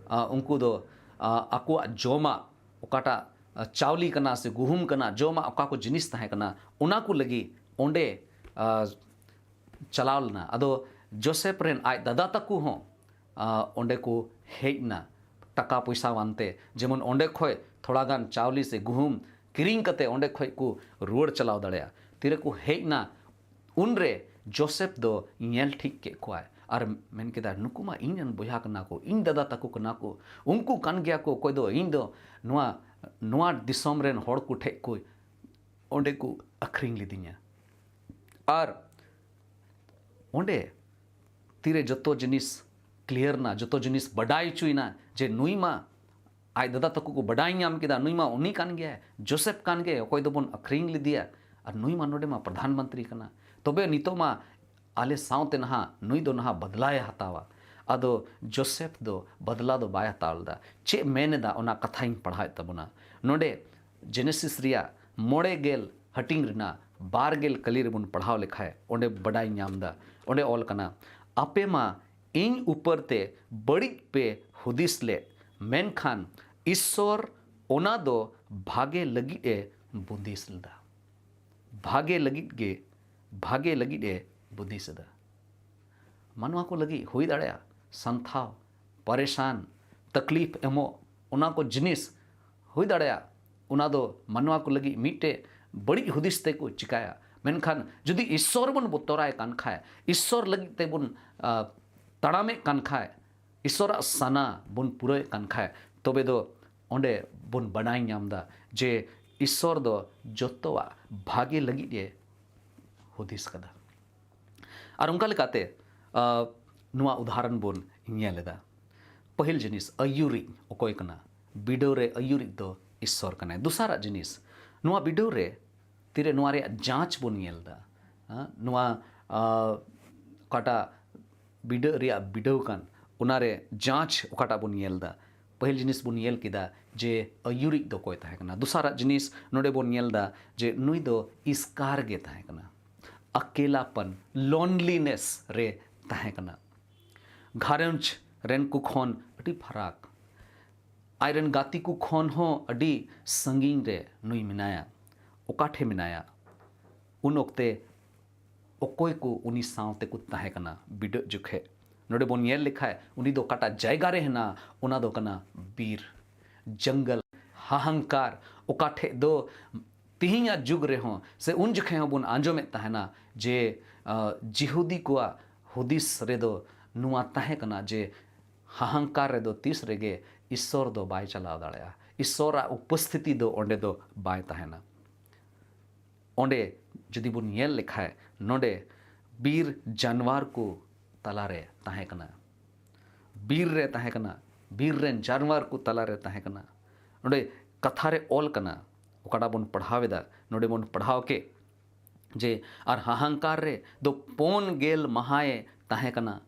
ᱩᱱᱠᱩ ᱫᱚ ᱟᱠᱚᱣᱟᱜ ᱡᱚᱢᱟᱜ, ᱚᱠᱟᱴᱟᱜ ᱪᱟᱣᱞᱮ ᱠᱟᱱᱟ ᱥᱮ ᱜᱩᱦᱩᱢ ᱠᱟᱱᱟ, ᱡᱚᱢᱟᱜ ᱚᱠᱟ ᱠᱚ ᱡᱤᱱᱤᱥ ᱛᱟᱦᱮᱸ ᱠᱟᱱᱟ, ᱚᱱᱟ ᱠᱚ ᱞᱟᱹᱜᱤᱫ ᱚᱸᱰᱮ ᱪᱟᱞᱟᱣ ᱞᱮᱱᱟ᱾ ᱟᱫᱚ ᱡᱳᱥᱮᱯ ᱨᱮᱱ ᱟᱡ ᱫᱟᱫᱟ ᱛᱟᱠᱚ ᱦᱚᱸ ᱚᱸᱰᱮ ᱠᱚ ᱦᱮᱡ ᱮᱱᱟ ᱴᱟᱠᱟ ᱯᱚᱭᱥᱟ ᱟᱱᱛᱮ, ᱡᱮᱢᱚᱱ ᱚᱸᱰᱮ ᱠᱷᱚᱱ ᱛᱷᱚᱲᱟ ᱜᱟᱱ ᱪᱟᱣᱞᱮ ᱥᱮ ᱜᱩᱦᱩᱢ ᱠᱤᱨᱤᱧ ᱠᱟᱛᱮ ᱚᱸᱰᱮ ᱠᱷᱚᱱ ᱠᱚ ᱨᱩᱣᱟᱹᱲ ᱪᱟᱞᱟᱣ ᱫᱟᱲᱮᱭᱟᱜᱼᱟ᱾ ᱛᱤᱨᱮᱠᱚ ᱦᱮᱡ ᱮᱱᱟ, ᱩᱱᱨᱮ ᱡᱳᱥᱮᱯ ᱫᱚ ᱧᱮᱞ ᱴᱷᱤᱠ ᱠᱮᱫ ᱠᱚᱣᱟᱭ ᱟᱨ ᱢᱮᱱ ᱠᱮᱫᱟ, "ᱱᱩᱠᱩ ᱢᱟ ᱤᱧ ᱨᱮᱱ ᱵᱚᱭᱦᱟ ᱠᱟᱱᱟ ᱠᱚ, ᱤᱧ ᱫᱟᱫᱟ ᱛᱟᱠᱚ ᱠᱟᱱᱟ ᱠᱚ, ᱩᱱᱠᱩ ᱠᱟᱱ ᱜᱮᱭᱟ ᱠᱚ ᱚᱠᱚᱭ ᱫᱚ ᱤᱧ ᱫᱚ ᱱᱚᱣᱟ, ᱱᱚᱣᱟ ᱫᱤᱥᱚᱢ ᱨᱮᱱ ᱦᱚᱲ ᱠᱚ ᱴᱷᱮᱱ ᱠᱚ ᱚᱸᱰᱮ ᱠᱚ ᱟᱹᱠᱷᱨᱤᱧ ᱞᱤᱫᱤᱧᱟ᱾" ᱟᱨ ᱚᱸᱰᱮ ᱛᱤᱨᱮ ᱡᱚᱛᱚ ᱡᱤᱱᱤᱥ ᱠᱞᱤᱭᱟᱨ ᱮᱱᱟ, ᱡᱚᱛᱚ ᱡᱤᱱᱤᱥ ᱵᱟᱰᱟᱭ ᱦᱚᱪᱚᱭᱮᱱᱟ ᱡᱮ ᱱᱩᱭ ᱢᱟ ᱟᱡ ᱫᱟᱫᱟ ᱛᱟᱠᱚ ᱠᱚ ᱵᱟᱰᱟᱭ ᱧᱟᱢ ᱠᱮᱫᱟ, ᱱᱩᱭ ᱢᱟ ᱩᱱᱤ ᱠᱟᱱ ᱜᱮᱭᱟᱭ, ᱡᱳᱥᱮᱯ ᱠᱟᱱ ᱜᱮᱭᱟᱭ, ᱚᱠᱚᱭ ᱫᱚᱵᱚᱱ ᱟᱹᱠᱷᱨᱤᱧ ᱞᱮᱫᱮᱭᱟ, ᱟᱨ ᱱᱩᱭ ᱢᱟ ᱱᱚᱰᱮ ᱢᱟ ᱯᱨᱚᱫᱷᱟᱱ ᱢᱚᱱᱛᱨᱤ ᱠᱟᱱᱟ᱾ ᱛᱚᱵᱮ ᱱᱤᱛᱚᱜ ᱢᱟ ᱟᱞᱮ ᱥᱟᱶᱛᱮ ᱱᱟᱦᱟᱜ ᱱᱩᱭ ᱫᱚ ᱱᱟᱦᱟᱜ ᱵᱟᱫᱞᱟᱭ ᱦᱟᱛᱟᱣᱟ᱾ ᱟᱫᱚ ᱡᱳᱥᱮᱯ ᱫᱚ ᱵᱟᱫᱞᱟ ᱫᱚ ᱵᱟᱭ ᱦᱟᱛᱟᱣ ᱞᱮᱫᱟ᱾ ᱪᱮᱫ ᱢᱮᱱ ᱮᱫᱟ, ᱚᱱᱟ ᱠᱟᱛᱷᱟᱧ ᱯᱟᱲᱦᱟᱣᱮᱫ ᱛᱟᱵᱚᱱᱟ᱾ ᱱᱚᱰᱮ ᱡᱮᱱᱮᱥᱤᱥ ᱨᱮᱭᱟᱜ ᱢᱚᱬᱮ ᱜᱮᱞ ᱦᱟᱹᱴᱤᱧ ᱨᱮᱱᱟᱜ ᱵᱟᱨ ᱜᱮᱞ ᱠᱟᱹᱞᱤ ᱨᱮᱵᱚᱱ ᱯᱟᱲᱦᱟᱣ ᱞᱮᱠᱷᱟᱡ, ᱚᱸᱰᱮ ᱵᱟᱰᱟᱭ ᱧᱟᱢ ᱮᱫᱟ, ᱚᱸᱰᱮ ᱚᱞ ᱠᱟᱱᱟ, "ᱟᱯᱮ ᱢᱟ ᱤᱧ ᱩᱯᱟᱹᱨ ᱛᱮ ᱵᱟᱹᱲᱤᱡ ᱯᱮ ᱦᱩᱫᱤᱥ ᱞᱮᱫ, ᱢᱮᱱᱠᱷᱟᱱ ᱤᱥᱥᱚᱨ ᱚᱱᱟ ᱫᱚ ᱵᱷᱟᱜᱮ ᱞᱟᱹᱜᱤᱫ ᱮ ᱵᱩᱫᱤᱥ ᱞᱮᱫᱟ᱾" ᱵᱷᱟᱜᱮ ᱞᱟᱹᱜᱤᱫ ᱜᱮ, ᱵᱷᱟᱜᱮ ᱞᱟᱹᱜᱤᱫ ᱮ ᱵᱩᱫᱤᱥ ᱮᱫᱟ᱾ ᱢᱟᱱᱣᱟ ᱠᱚ ᱞᱟᱹᱜᱤᱫ ᱦᱩᱭ ᱫᱟᱲᱮᱭᱟᱜᱼᱟ ᱥᱟᱱᱛᱷᱟᱣ, ᱯᱟᱨᱮᱥᱟᱱ, ᱛᱟᱠᱞᱤᱯ ᱮᱢᱚᱜ, ᱚᱱᱟ ᱠᱚ ᱡᱤᱱᱤᱥ ᱦᱩᱭ ᱫᱟᱲᱮᱭᱟᱜᱼᱟ᱾ ᱚᱱᱟ ᱫᱚ ᱢᱟᱱᱣᱟ ᱠᱚ ᱞᱟᱹᱜᱤᱫ ᱢᱤᱫᱴᱮᱡ ᱵᱟᱹᱲᱤᱡ ᱦᱩᱫᱤᱥ ᱛᱮᱠᱚ ᱪᱤᱠᱟᱭᱟ᱾ ᱢᱮᱱᱠᱷᱟᱱ ᱡᱩᱫᱤ ᱤᱥᱥᱚᱨ ᱵᱚᱱ ᱵᱚᱛᱚᱨᱟᱭ ᱠᱟᱱ ᱠᱷᱟᱡ, ᱤᱥᱥᱚᱨ ᱞᱟᱹᱜᱤᱫ ᱛᱮᱵᱚᱱ, ᱟ, ᱛᱟᱲᱟᱢᱮᱫ ᱠᱟᱱ ᱠᱷᱟᱡ, ᱤᱥᱥᱚᱨᱟᱜ ᱥᱟᱱᱟ ᱵᱚᱱ ᱯᱩᱨᱟᱹᱣᱮᱫ ᱠᱟᱱ ᱠᱷᱟᱡ, ᱛᱚᱵᱮ ᱫᱚ ᱚᱸᱰᱮ ᱵᱚᱱ ᱵᱟᱰᱟᱭ ᱧᱟᱢ ᱮᱫᱟ ᱡᱮ ᱤᱥᱥᱚᱨ ᱫᱚ ᱡᱚᱛᱚᱣᱟᱜ ᱵᱷᱟᱜᱮ ᱞᱟᱹᱜᱤᱫ ᱮ ᱦᱩᱫᱤᱥ ᱠᱟᱫᱟ᱾ ᱟᱨ ᱚᱱᱠᱟ ᱞᱮᱠᱟᱛᱮ, ᱟ, ᱱᱚᱣᱟ ᱩᱫᱟᱦᱚᱨᱚᱱ ᱵᱚᱱ ᱧᱮᱞ ᱮᱫᱟ᱾ ᱯᱟᱹᱦᱤᱞ ᱡᱤᱱᱤᱥ, ᱟᱹᱭᱩᱨᱤᱡ ᱚᱠᱚᱭ ᱠᱟᱱᱟ? ᱵᱤᱰᱟᱹᱣ ᱨᱮ ᱟᱹᱭᱩᱨᱤᱡ ᱫᱚ ᱤᱥᱥᱚᱨ ᱠᱟᱱᱟᱭ᱾ ᱫᱚᱥᱟᱨᱟᱜ ᱡᱤᱱᱤᱥ, ᱱᱚᱣᱟ ᱵᱤᱰᱟᱹᱣ ᱨᱮ ᱛᱤᱨᱮ ᱱᱚᱣᱟ ᱨᱮᱭᱟᱜ ᱡᱟᱸᱪ ᱵᱚᱱ ᱧᱮᱞ ᱮᱫᱟ, ᱦᱮᱸ, ᱱᱚᱣᱟ, ᱟ, ᱚᱠᱟᱴᱟᱜ ᱵᱤᱰᱟᱹᱣ ᱨᱮᱭᱟᱜ ᱵᱤᱰᱟᱹᱣ ᱠᱟᱱ, ᱚᱱᱟᱨᱮ ᱡᱟᱸᱪ ᱚᱠᱟᱴᱟᱜ ᱵᱚᱱ ᱧᱮᱞ ᱮᱫᱟ? ᱯᱟᱹᱦᱤᱞ ᱡᱤᱱᱤᱥ ᱵᱚᱱ ᱧᱮᱞ ᱠᱮᱫᱟ ᱡᱮ ᱟᱹᱭᱩᱨᱤᱡ ᱫᱚ ᱚᱠᱚᱭ ᱛᱟᱦᱮᱸ ᱠᱟᱱᱟ᱾ ᱫᱚᱥᱟᱨᱟᱜ ᱡᱤᱱᱤᱥ ᱱᱚᱰᱮ ᱵᱚᱱ ᱧᱮᱞ ᱮᱫᱟ ᱡᱮ ᱱᱩᱭ ᱫᱚ ᱤᱥᱠᱟᱨ ᱜᱮ ᱛᱟᱦᱮᱸ ᱠᱟᱱᱟ, ᱟᱠᱮᱞᱟᱯᱟᱱ, ᱞᱚᱱᱞᱤᱱᱮᱥ ᱨᱮ ᱛᱟᱦᱮᱸ ᱠᱟᱱᱟ᱾ ᱜᱷᱟᱨᱚᱸᱡᱽ ᱨᱮᱱ ᱠᱚ ᱠᱷᱚᱱ ᱟᱹᱰᱤ ᱯᱷᱟᱨᱟᱠ, ᱟᱡ ᱨᱮᱱ ᱜᱟᱛᱮ ᱠᱚ ᱠᱷᱚᱱ ᱦᱚᱸ ᱟᱹᱰᱤ ᱥᱟᱺᱜᱤᱧ ᱨᱮ ᱱᱩᱭ ᱢᱮᱱᱟᱭᱟ᱾ ᱚᱠᱟ ᱴᱷᱮᱱ ᱢᱮᱱᱟᱭᱟ? ᱩᱱ ᱚᱠᱛᱮ ᱚᱠᱚᱭ ᱠᱚ ᱩᱱᱤ ᱥᱟᱶ ᱛᱮᱠᱚ ᱛᱟᱦᱮᱸ ᱠᱟᱱᱟ ᱵᱤᱰᱟᱹᱜ ᱡᱚᱠᱷᱮᱡ? ᱱᱚᱰᱮ ᱵᱚᱱ ᱧᱮᱞ ᱞᱮᱠᱷᱟᱡ, ᱩᱱᱤ ᱫᱚ ᱚᱠᱟᱴᱟᱜ ᱡᱟᱭᱜᱟ ᱨᱮ ᱦᱮᱱᱟᱜᱼᱟ, ᱚᱱᱟ ᱫᱚ ᱠᱟᱱᱟ ᱵᱤᱨ, ᱡᱚᱝᱜᱚᱞ, ᱦᱟᱦᱟᱝᱠᱟᱨ, ᱚᱠᱟ ᱴᱷᱮᱡ ᱫᱚ ᱛᱤᱦᱤᱧᱟᱜ ᱡᱩᱜᱽ ᱨᱮᱦᱚᱸ ᱥᱮ ᱩᱱ ᱡᱚᱠᱷᱮᱡ ᱦᱚᱸᱵᱚᱱ ᱟᱸᱡᱚᱢᱮᱫ ᱛᱟᱦᱮᱱᱟ ᱡᱮ, ᱟ, ᱡᱤᱦᱩᱫᱤ ᱠᱚᱣᱟᱜ ᱦᱩᱫᱤᱥ ᱨᱮᱫᱚ ᱱᱚᱣᱟ ᱛᱟᱦᱮᱸ ᱠᱟᱱᱟ ᱡᱮ ᱦᱟᱦᱟᱝᱠᱟᱨ ᱨᱮᱫᱚ ᱛᱤᱥ ᱨᱮᱜᱮ ᱤᱥᱥᱚᱨ ᱫᱚ ᱵᱟᱭ ᱪᱟᱞᱟᱣ ᱫᱟᱲᱮᱭᱟᱜᱼᱟ, ᱤᱥᱥᱚᱨᱟᱜ ᱩᱯᱚᱥᱛᱷᱤᱛᱤ ᱫᱚ ᱚᱸᱰᱮ ᱫᱚ ᱵᱟᱭ ᱛᱟᱦᱮᱱᱟ᱾ ᱚᱸᱰᱮ ᱡᱩᱫᱤ ᱵᱚᱱ ᱧᱮᱞ ᱞᱮᱠᱷᱟᱡ, ᱱᱚᱰᱮ ᱵᱤᱨ ᱡᱟᱱᱣᱟᱨ ᱠᱚ ᱛᱟᱞᱟᱨᱮ ᱛᱟᱦᱮᱸ ᱠᱟᱱᱟ, ᱵᱤᱨ ᱨᱮ ᱛᱟᱦᱮᱸ ᱠᱟᱱᱟ, ᱵᱤᱨ ᱨᱮᱱ ᱡᱟᱱᱣᱟᱨ ᱠᱚ ᱛᱟᱞᱟᱨᱮ ᱛᱟᱦᱮᱸ ᱠᱟᱱᱟ᱾ ᱱᱚᱰᱮ ᱠᱟᱛᱷᱟ ᱨᱮ ᱚᱞ ᱠᱟᱱᱟ, ᱚᱠᱟᱴᱟᱜ ᱵᱚᱱ ᱯᱟᱲᱦᱟᱣ ᱮᱫᱟ, ᱱᱚᱰᱮ ᱵᱚᱱ ᱯᱟᱲᱦᱟᱣ ᱠᱮᱫ ᱡᱮ, ᱟᱨ ᱦᱟᱦᱟᱝᱠᱟᱨ ᱨᱮ ᱫᱚ ᱯᱩᱱ ᱜᱮᱞ ᱢᱟᱦᱟᱭ ᱛᱟᱦᱮᱸ ᱠᱟᱱᱟ,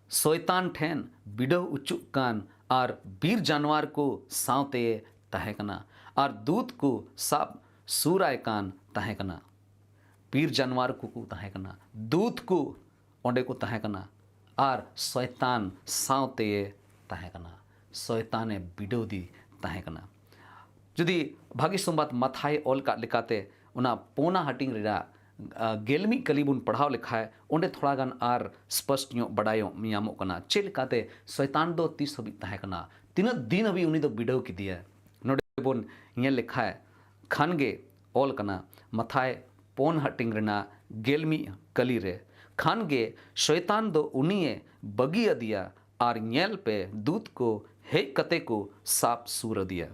ᱥᱚᱭᱛᱟᱱ ᱴᱷᱮᱱ ᱵᱤᱰᱟᱹᱣ ᱚᱪᱚᱜ ᱠᱟᱱ ᱟᱨ ᱵᱤᱨ ᱡᱟᱱᱣᱟᱨ ᱠᱚ ᱥᱟᱶᱛᱮ ᱛᱟᱦᱮᱸ ᱠᱟᱱᱟ, ᱟᱨ ᱫᱩᱛ ᱠᱚ ᱥᱟᱵ ᱥᱩᱨᱟᱭ ᱠᱟᱱ ᱛᱟᱦᱮᱸ ᱠᱟᱱᱟ᱾ ᱵᱤᱨ ᱡᱟᱱᱣᱟᱨ ᱠᱚᱠᱚ ᱛᱟᱦᱮᱸ ᱠᱟᱱᱟ, ᱫᱩᱛ ᱠᱚ ᱚᱸᱰᱮ ᱠᱚ ᱛᱟᱦᱮᱸ ᱠᱟᱱᱟ, ᱟᱨ ᱥᱚᱭᱛᱟᱱ ᱥᱟᱶᱛᱮ ᱛᱟᱦᱮᱸ ᱠᱟᱱᱟ, ᱥᱚᱭᱛᱟᱱᱮ ᱵᱤᱰᱟᱹᱣ ᱫᱤ ᱛᱟᱦᱮᱸ ᱠᱟᱱᱟ᱾ ᱡᱩᱫᱤ ᱵᱷᱟᱹᱜᱤ ᱥᱚᱢᱵᱟᱫ ᱢᱟᱛᱷᱟᱭ ᱚᱞ ᱠᱟᱜ ᱞᱮᱠᱟᱛᱮ, ᱚᱱᱟ ᱯᱳᱱᱟ ᱦᱟᱹᱴᱤᱧ ᱨᱮᱱᱟᱜ, ᱟ, ᱜᱮᱞ ᱢᱤᱫ ᱠᱟᱹᱞᱤ ᱵᱚᱱ ᱯᱟᱲᱦᱟᱣ ᱞᱮᱠᱷᱟᱡ, ᱚᱸᱰᱮ ᱛᱷᱚᱲᱟ ᱜᱟᱱ ᱟᱨ ᱥᱯᱚᱥᱴ ᱧᱚᱜ ᱵᱟᱰᱟᱭᱚᱜ ᱧᱟᱢᱚᱜ ᱠᱟᱱᱟ, ᱪᱮᱫ ᱞᱮᱠᱟᱛᱮ ᱥᱚᱭᱛᱟᱱ ᱫᱚ ᱛᱤᱥ ᱦᱟᱹᱵᱤᱡ ᱛᱟᱦᱮᱸ ᱠᱟᱱᱟ, ᱛᱤᱱᱟᱹᱜ ᱫᱤᱱ ᱦᱟᱹᱵᱤᱡ ᱩᱱᱤ ᱫᱚ ᱵᱤᱰᱟᱹᱣ ᱠᱮᱫᱮᱭᱟ᱾ ᱱᱚᱰᱮ ᱵᱚᱱ ᱧᱮᱞ ᱞᱮᱠᱷᱟᱡ, ᱠᱷᱟᱱ ᱜᱮ ᱚᱞ ᱠᱟᱱᱟ, ᱢᱟᱛᱷᱟᱭ ᱯᱳᱱ ᱦᱟᱹᱴᱤᱧ ᱨᱮᱱᱟᱜ ᱜᱮᱞ ᱢᱤᱫ ᱠᱟᱹᱞᱤ ᱨᱮ, ᱠᱷᱟᱱ ᱜᱮ ᱥᱚᱭᱛᱟᱱ ᱫᱚ ᱩᱱᱤᱭᱮ ᱵᱟᱹᱜᱤ ᱟᱫᱮᱭᱟ, ᱟᱨ ᱧᱮᱞ ᱯᱮ, ᱫᱩᱛ ᱠᱚ ᱦᱮᱡ ᱠᱟᱛᱮ ᱠᱚ ᱥᱟᱵ ᱥᱩᱨ ᱟᱫᱮᱭᱟ᱾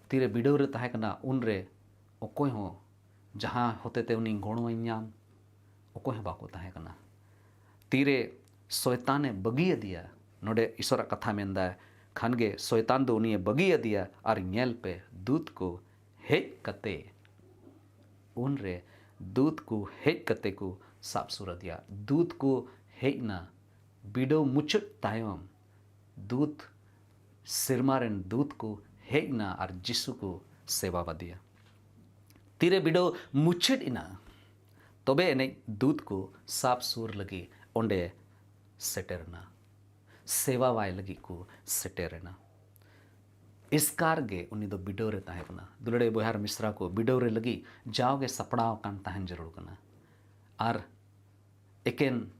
ᱛᱤᱨᱮ ᱵᱤᱰᱟᱹᱣ ᱨᱮ ᱛᱟᱦᱮᱸ ᱠᱟᱱᱟ, ᱩᱱᱨᱮ ᱚᱠᱚᱭ ᱦᱚᱸ ᱡᱟᱦᱟᱸ ᱦᱚᱛᱮᱛᱮ ᱩᱱᱤ ᱜᱚᱲᱚᱭ ᱧᱟᱢ, ᱚᱠᱚᱭ ᱦᱚᱸ ᱵᱟᱠᱚ ᱛᱟᱦᱮᱸ ᱠᱟᱱᱟ᱾ ᱛᱤᱨᱮ ᱥᱚᱭᱛᱟᱱᱮ ᱵᱟᱹᱜᱤᱭᱟᱫᱮᱭᱟ᱾ ᱱᱚᱰᱮ ᱤᱥᱚᱨᱟᱜ ᱠᱟᱛᱷᱟ ᱢᱮᱱᱫᱟ, ᱠᱷᱟᱱ ᱜᱮ ᱥᱚᱭᱛᱟᱱ ᱫᱚ ᱩᱱᱤᱭᱮ ᱵᱟᱹᱜᱤᱭᱟᱫᱮᱭᱟ, ᱟᱨ ᱧᱮᱞ ᱯᱮ, ᱫᱩᱛ ᱠᱚ ᱦᱮᱡ ᱠᱟᱛᱮ, ᱩᱱᱨᱮ ᱫᱩᱛ ᱠᱚ ᱦᱮᱡ ᱠᱟᱛᱮ ᱠᱚ ᱥᱟᱵ ᱥᱩᱨ ᱟᱫᱮᱭᱟ᱾ ᱫᱩᱛ ᱠᱚ ᱦᱮᱡ ᱱᱟ᱾ ᱵᱤᱰᱟᱹᱣ ᱢᱩᱪᱟᱹᱫ ᱛᱟᱭᱚᱢ ᱫᱩᱛ, ᱥᱮᱨᱢᱟ ᱨᱮᱱ ᱫᱩᱛ ᱠᱚ ᱦᱮᱡ ᱱᱟ ᱟᱨ ᱡᱤᱥᱩ ᱠᱚ ᱥᱮᱵᱟ ᱵᱟᱫᱮᱭᱟ᱾ ᱛᱤᱨᱮ ᱵᱤᱰᱟᱹᱣ ᱢᱩᱪᱟᱹᱫ ᱮᱱᱟ, ᱛᱚᱵᱮ ᱮᱱᱮᱡ ᱫᱩᱛ ᱠᱚ ᱥᱟᱵ ᱥᱩᱨ ᱞᱟᱹᱜᱤᱫ ᱚᱸᱰᱮ ᱥᱮᱴᱮᱨ ᱮᱱᱟ, ᱥᱮᱵᱟᱣᱟᱭ ᱞᱟᱹᱜᱤᱫ ᱠᱚ ᱥᱮᱴᱮᱨ ᱮᱱᱟ᱾ ᱮᱥᱠᱟᱨ ᱜᱮ ᱩᱱᱤ ᱫᱚ ᱵᱤᱰᱟᱹᱣ ᱨᱮ ᱛᱟᱦᱮᱸ ᱠᱟᱱᱟ᱾ ᱫᱩᱞᱟᱹᱲᱤᱭᱟᱹ ᱵᱚᱭᱦᱟ ᱟᱨ ᱢᱤᱥᱨᱟ ᱠᱚ, ᱵᱤᱰᱟᱹᱣ ᱨᱮ ᱞᱟᱹᱜᱤᱫ ᱡᱟᱣᱜᱮ ᱥᱟᱯᱲᱟᱣ ᱟᱠᱟᱱ ᱛᱟᱦᱮᱱ ᱡᱟᱹᱨᱩᱲ ᱠᱟᱱᱟ᱾ ᱟᱨ ᱮᱠᱮᱱ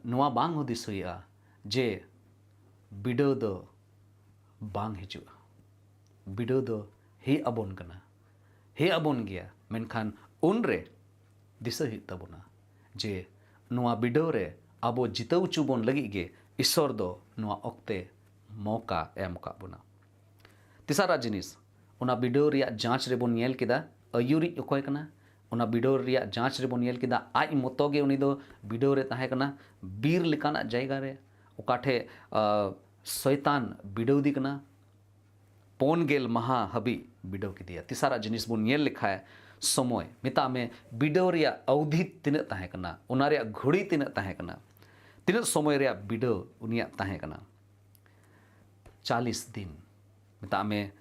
ᱱᱚᱣᱟ ᱵᱟᱝ ᱦᱩᱫᱤᱥ ᱦᱩᱭᱩᱜᱼᱟ ᱡᱮ ᱵᱤᱰᱟᱹᱣ ᱫᱚ ᱵᱟᱝ ᱦᱤᱡᱩᱜᱼᱟ᱾ ᱵᱤᱰᱟᱹᱣ ᱫᱚ ᱦᱮᱡ ᱟᱵᱚᱱ ᱠᱟᱱᱟ, ᱦᱮᱡ ᱟᱵᱚᱱ ᱜᱮᱭᱟ, ᱢᱮᱱᱠᱷᱟᱱ ᱩᱱᱨᱮ ᱫᱤᱥᱟᱹ ᱦᱩᱭᱩᱜ ᱛᱟᱵᱚᱱᱟ ᱡᱮ ᱱᱚᱣᱟ ᱵᱤᱰᱟᱹᱣ ᱨᱮ ᱟᱵᱚ ᱡᱤᱛᱟᱹᱣ ᱦᱚᱪᱚ ᱵᱚᱱ ᱞᱟᱹᱜᱤᱫ ᱜᱮ ᱤᱥᱚᱨ ᱫᱚ ᱱᱚᱣᱟ ᱚᱠᱛᱮ ᱢᱚᱠᱟ ᱮᱢ ᱟᱠᱟᱫ ᱵᱚᱱᱟ᱾ ᱛᱮᱥᱟᱨᱟᱜ ᱡᱤᱱᱤᱥ, ᱚᱱᱟ ᱵᱤᱰᱟᱹᱣ ᱨᱮᱭᱟᱜ ᱡᱟᱸᱪ ᱨᱮᱵᱚᱱ ᱧᱮᱞ ᱠᱮᱫᱟ, ᱟᱹᱭᱩᱨᱤᱡ ᱚᱠᱚᱭ ᱠᱟᱱᱟ᱾ ᱚᱱᱟ ᱵᱤᱰᱟᱹᱣ ᱨᱮᱭᱟᱜ ᱡᱟᱸᱪ ᱨᱮᱵᱚᱱ ᱧᱮᱞ ᱠᱮᱫᱟ, ᱟᱡ ᱢᱚᱛᱚ ᱜᱮ ᱩᱱᱤ ᱫᱚ ᱵᱤᱰᱟᱹᱣ ᱨᱮ ᱛᱟᱦᱮᱸ ᱠᱟᱱᱟ, ᱵᱤᱨ ᱞᱮᱠᱟᱱᱟᱜ ᱡᱟᱭᱜᱟ ᱨᱮ, ᱚᱠᱟ ᱴᱷᱮᱡ, ᱟ, ᱥᱚᱭᱛᱟᱱ ᱵᱤᱰᱟᱹᱣ ᱫᱤ ᱠᱟᱱᱟ᱾ ᱯᱩᱱ ᱜᱮᱞ ᱢᱟᱦᱟ ᱦᱟᱹᱵᱤᱡ ᱵᱤᱰᱟᱹᱣ ᱠᱮᱫᱮᱭᱟ᱾ ᱛᱮᱥᱟᱨᱟᱜ ᱡᱤᱱᱤᱥ ᱵᱚᱱ ᱧᱮᱞ ᱞᱮᱠᱷᱟᱡ, ᱥᱚᱢᱚᱭ, ᱢᱮᱛᱟᱜ ᱢᱮ, ᱵᱤᱰᱟᱹᱣ ᱨᱮᱭᱟᱜ ᱟᱣᱫᱷᱤ ᱛᱤᱱᱟᱹᱜ ᱛᱟᱦᱮᱸ ᱠᱟᱱᱟ, ᱚᱱᱟ ᱨᱮᱭᱟᱜ ᱜᱷᱩᱲᱤ ᱛᱤᱱᱟᱹᱜ ᱛᱟᱦᱮᱸ ᱠᱟᱱᱟ, ᱛᱤᱱᱟᱹᱜ ᱥᱚᱢᱚᱭ ᱨᱮᱭᱟᱜ ᱵᱤᱰᱟᱹᱣ ᱩᱱᱤᱭᱟᱜ ᱛᱟᱦᱮᱸ ᱠᱟᱱᱟ? ᱪᱟᱞᱤᱥ ᱫᱤᱱ, ᱢᱮᱛᱟᱜ ᱢᱮ,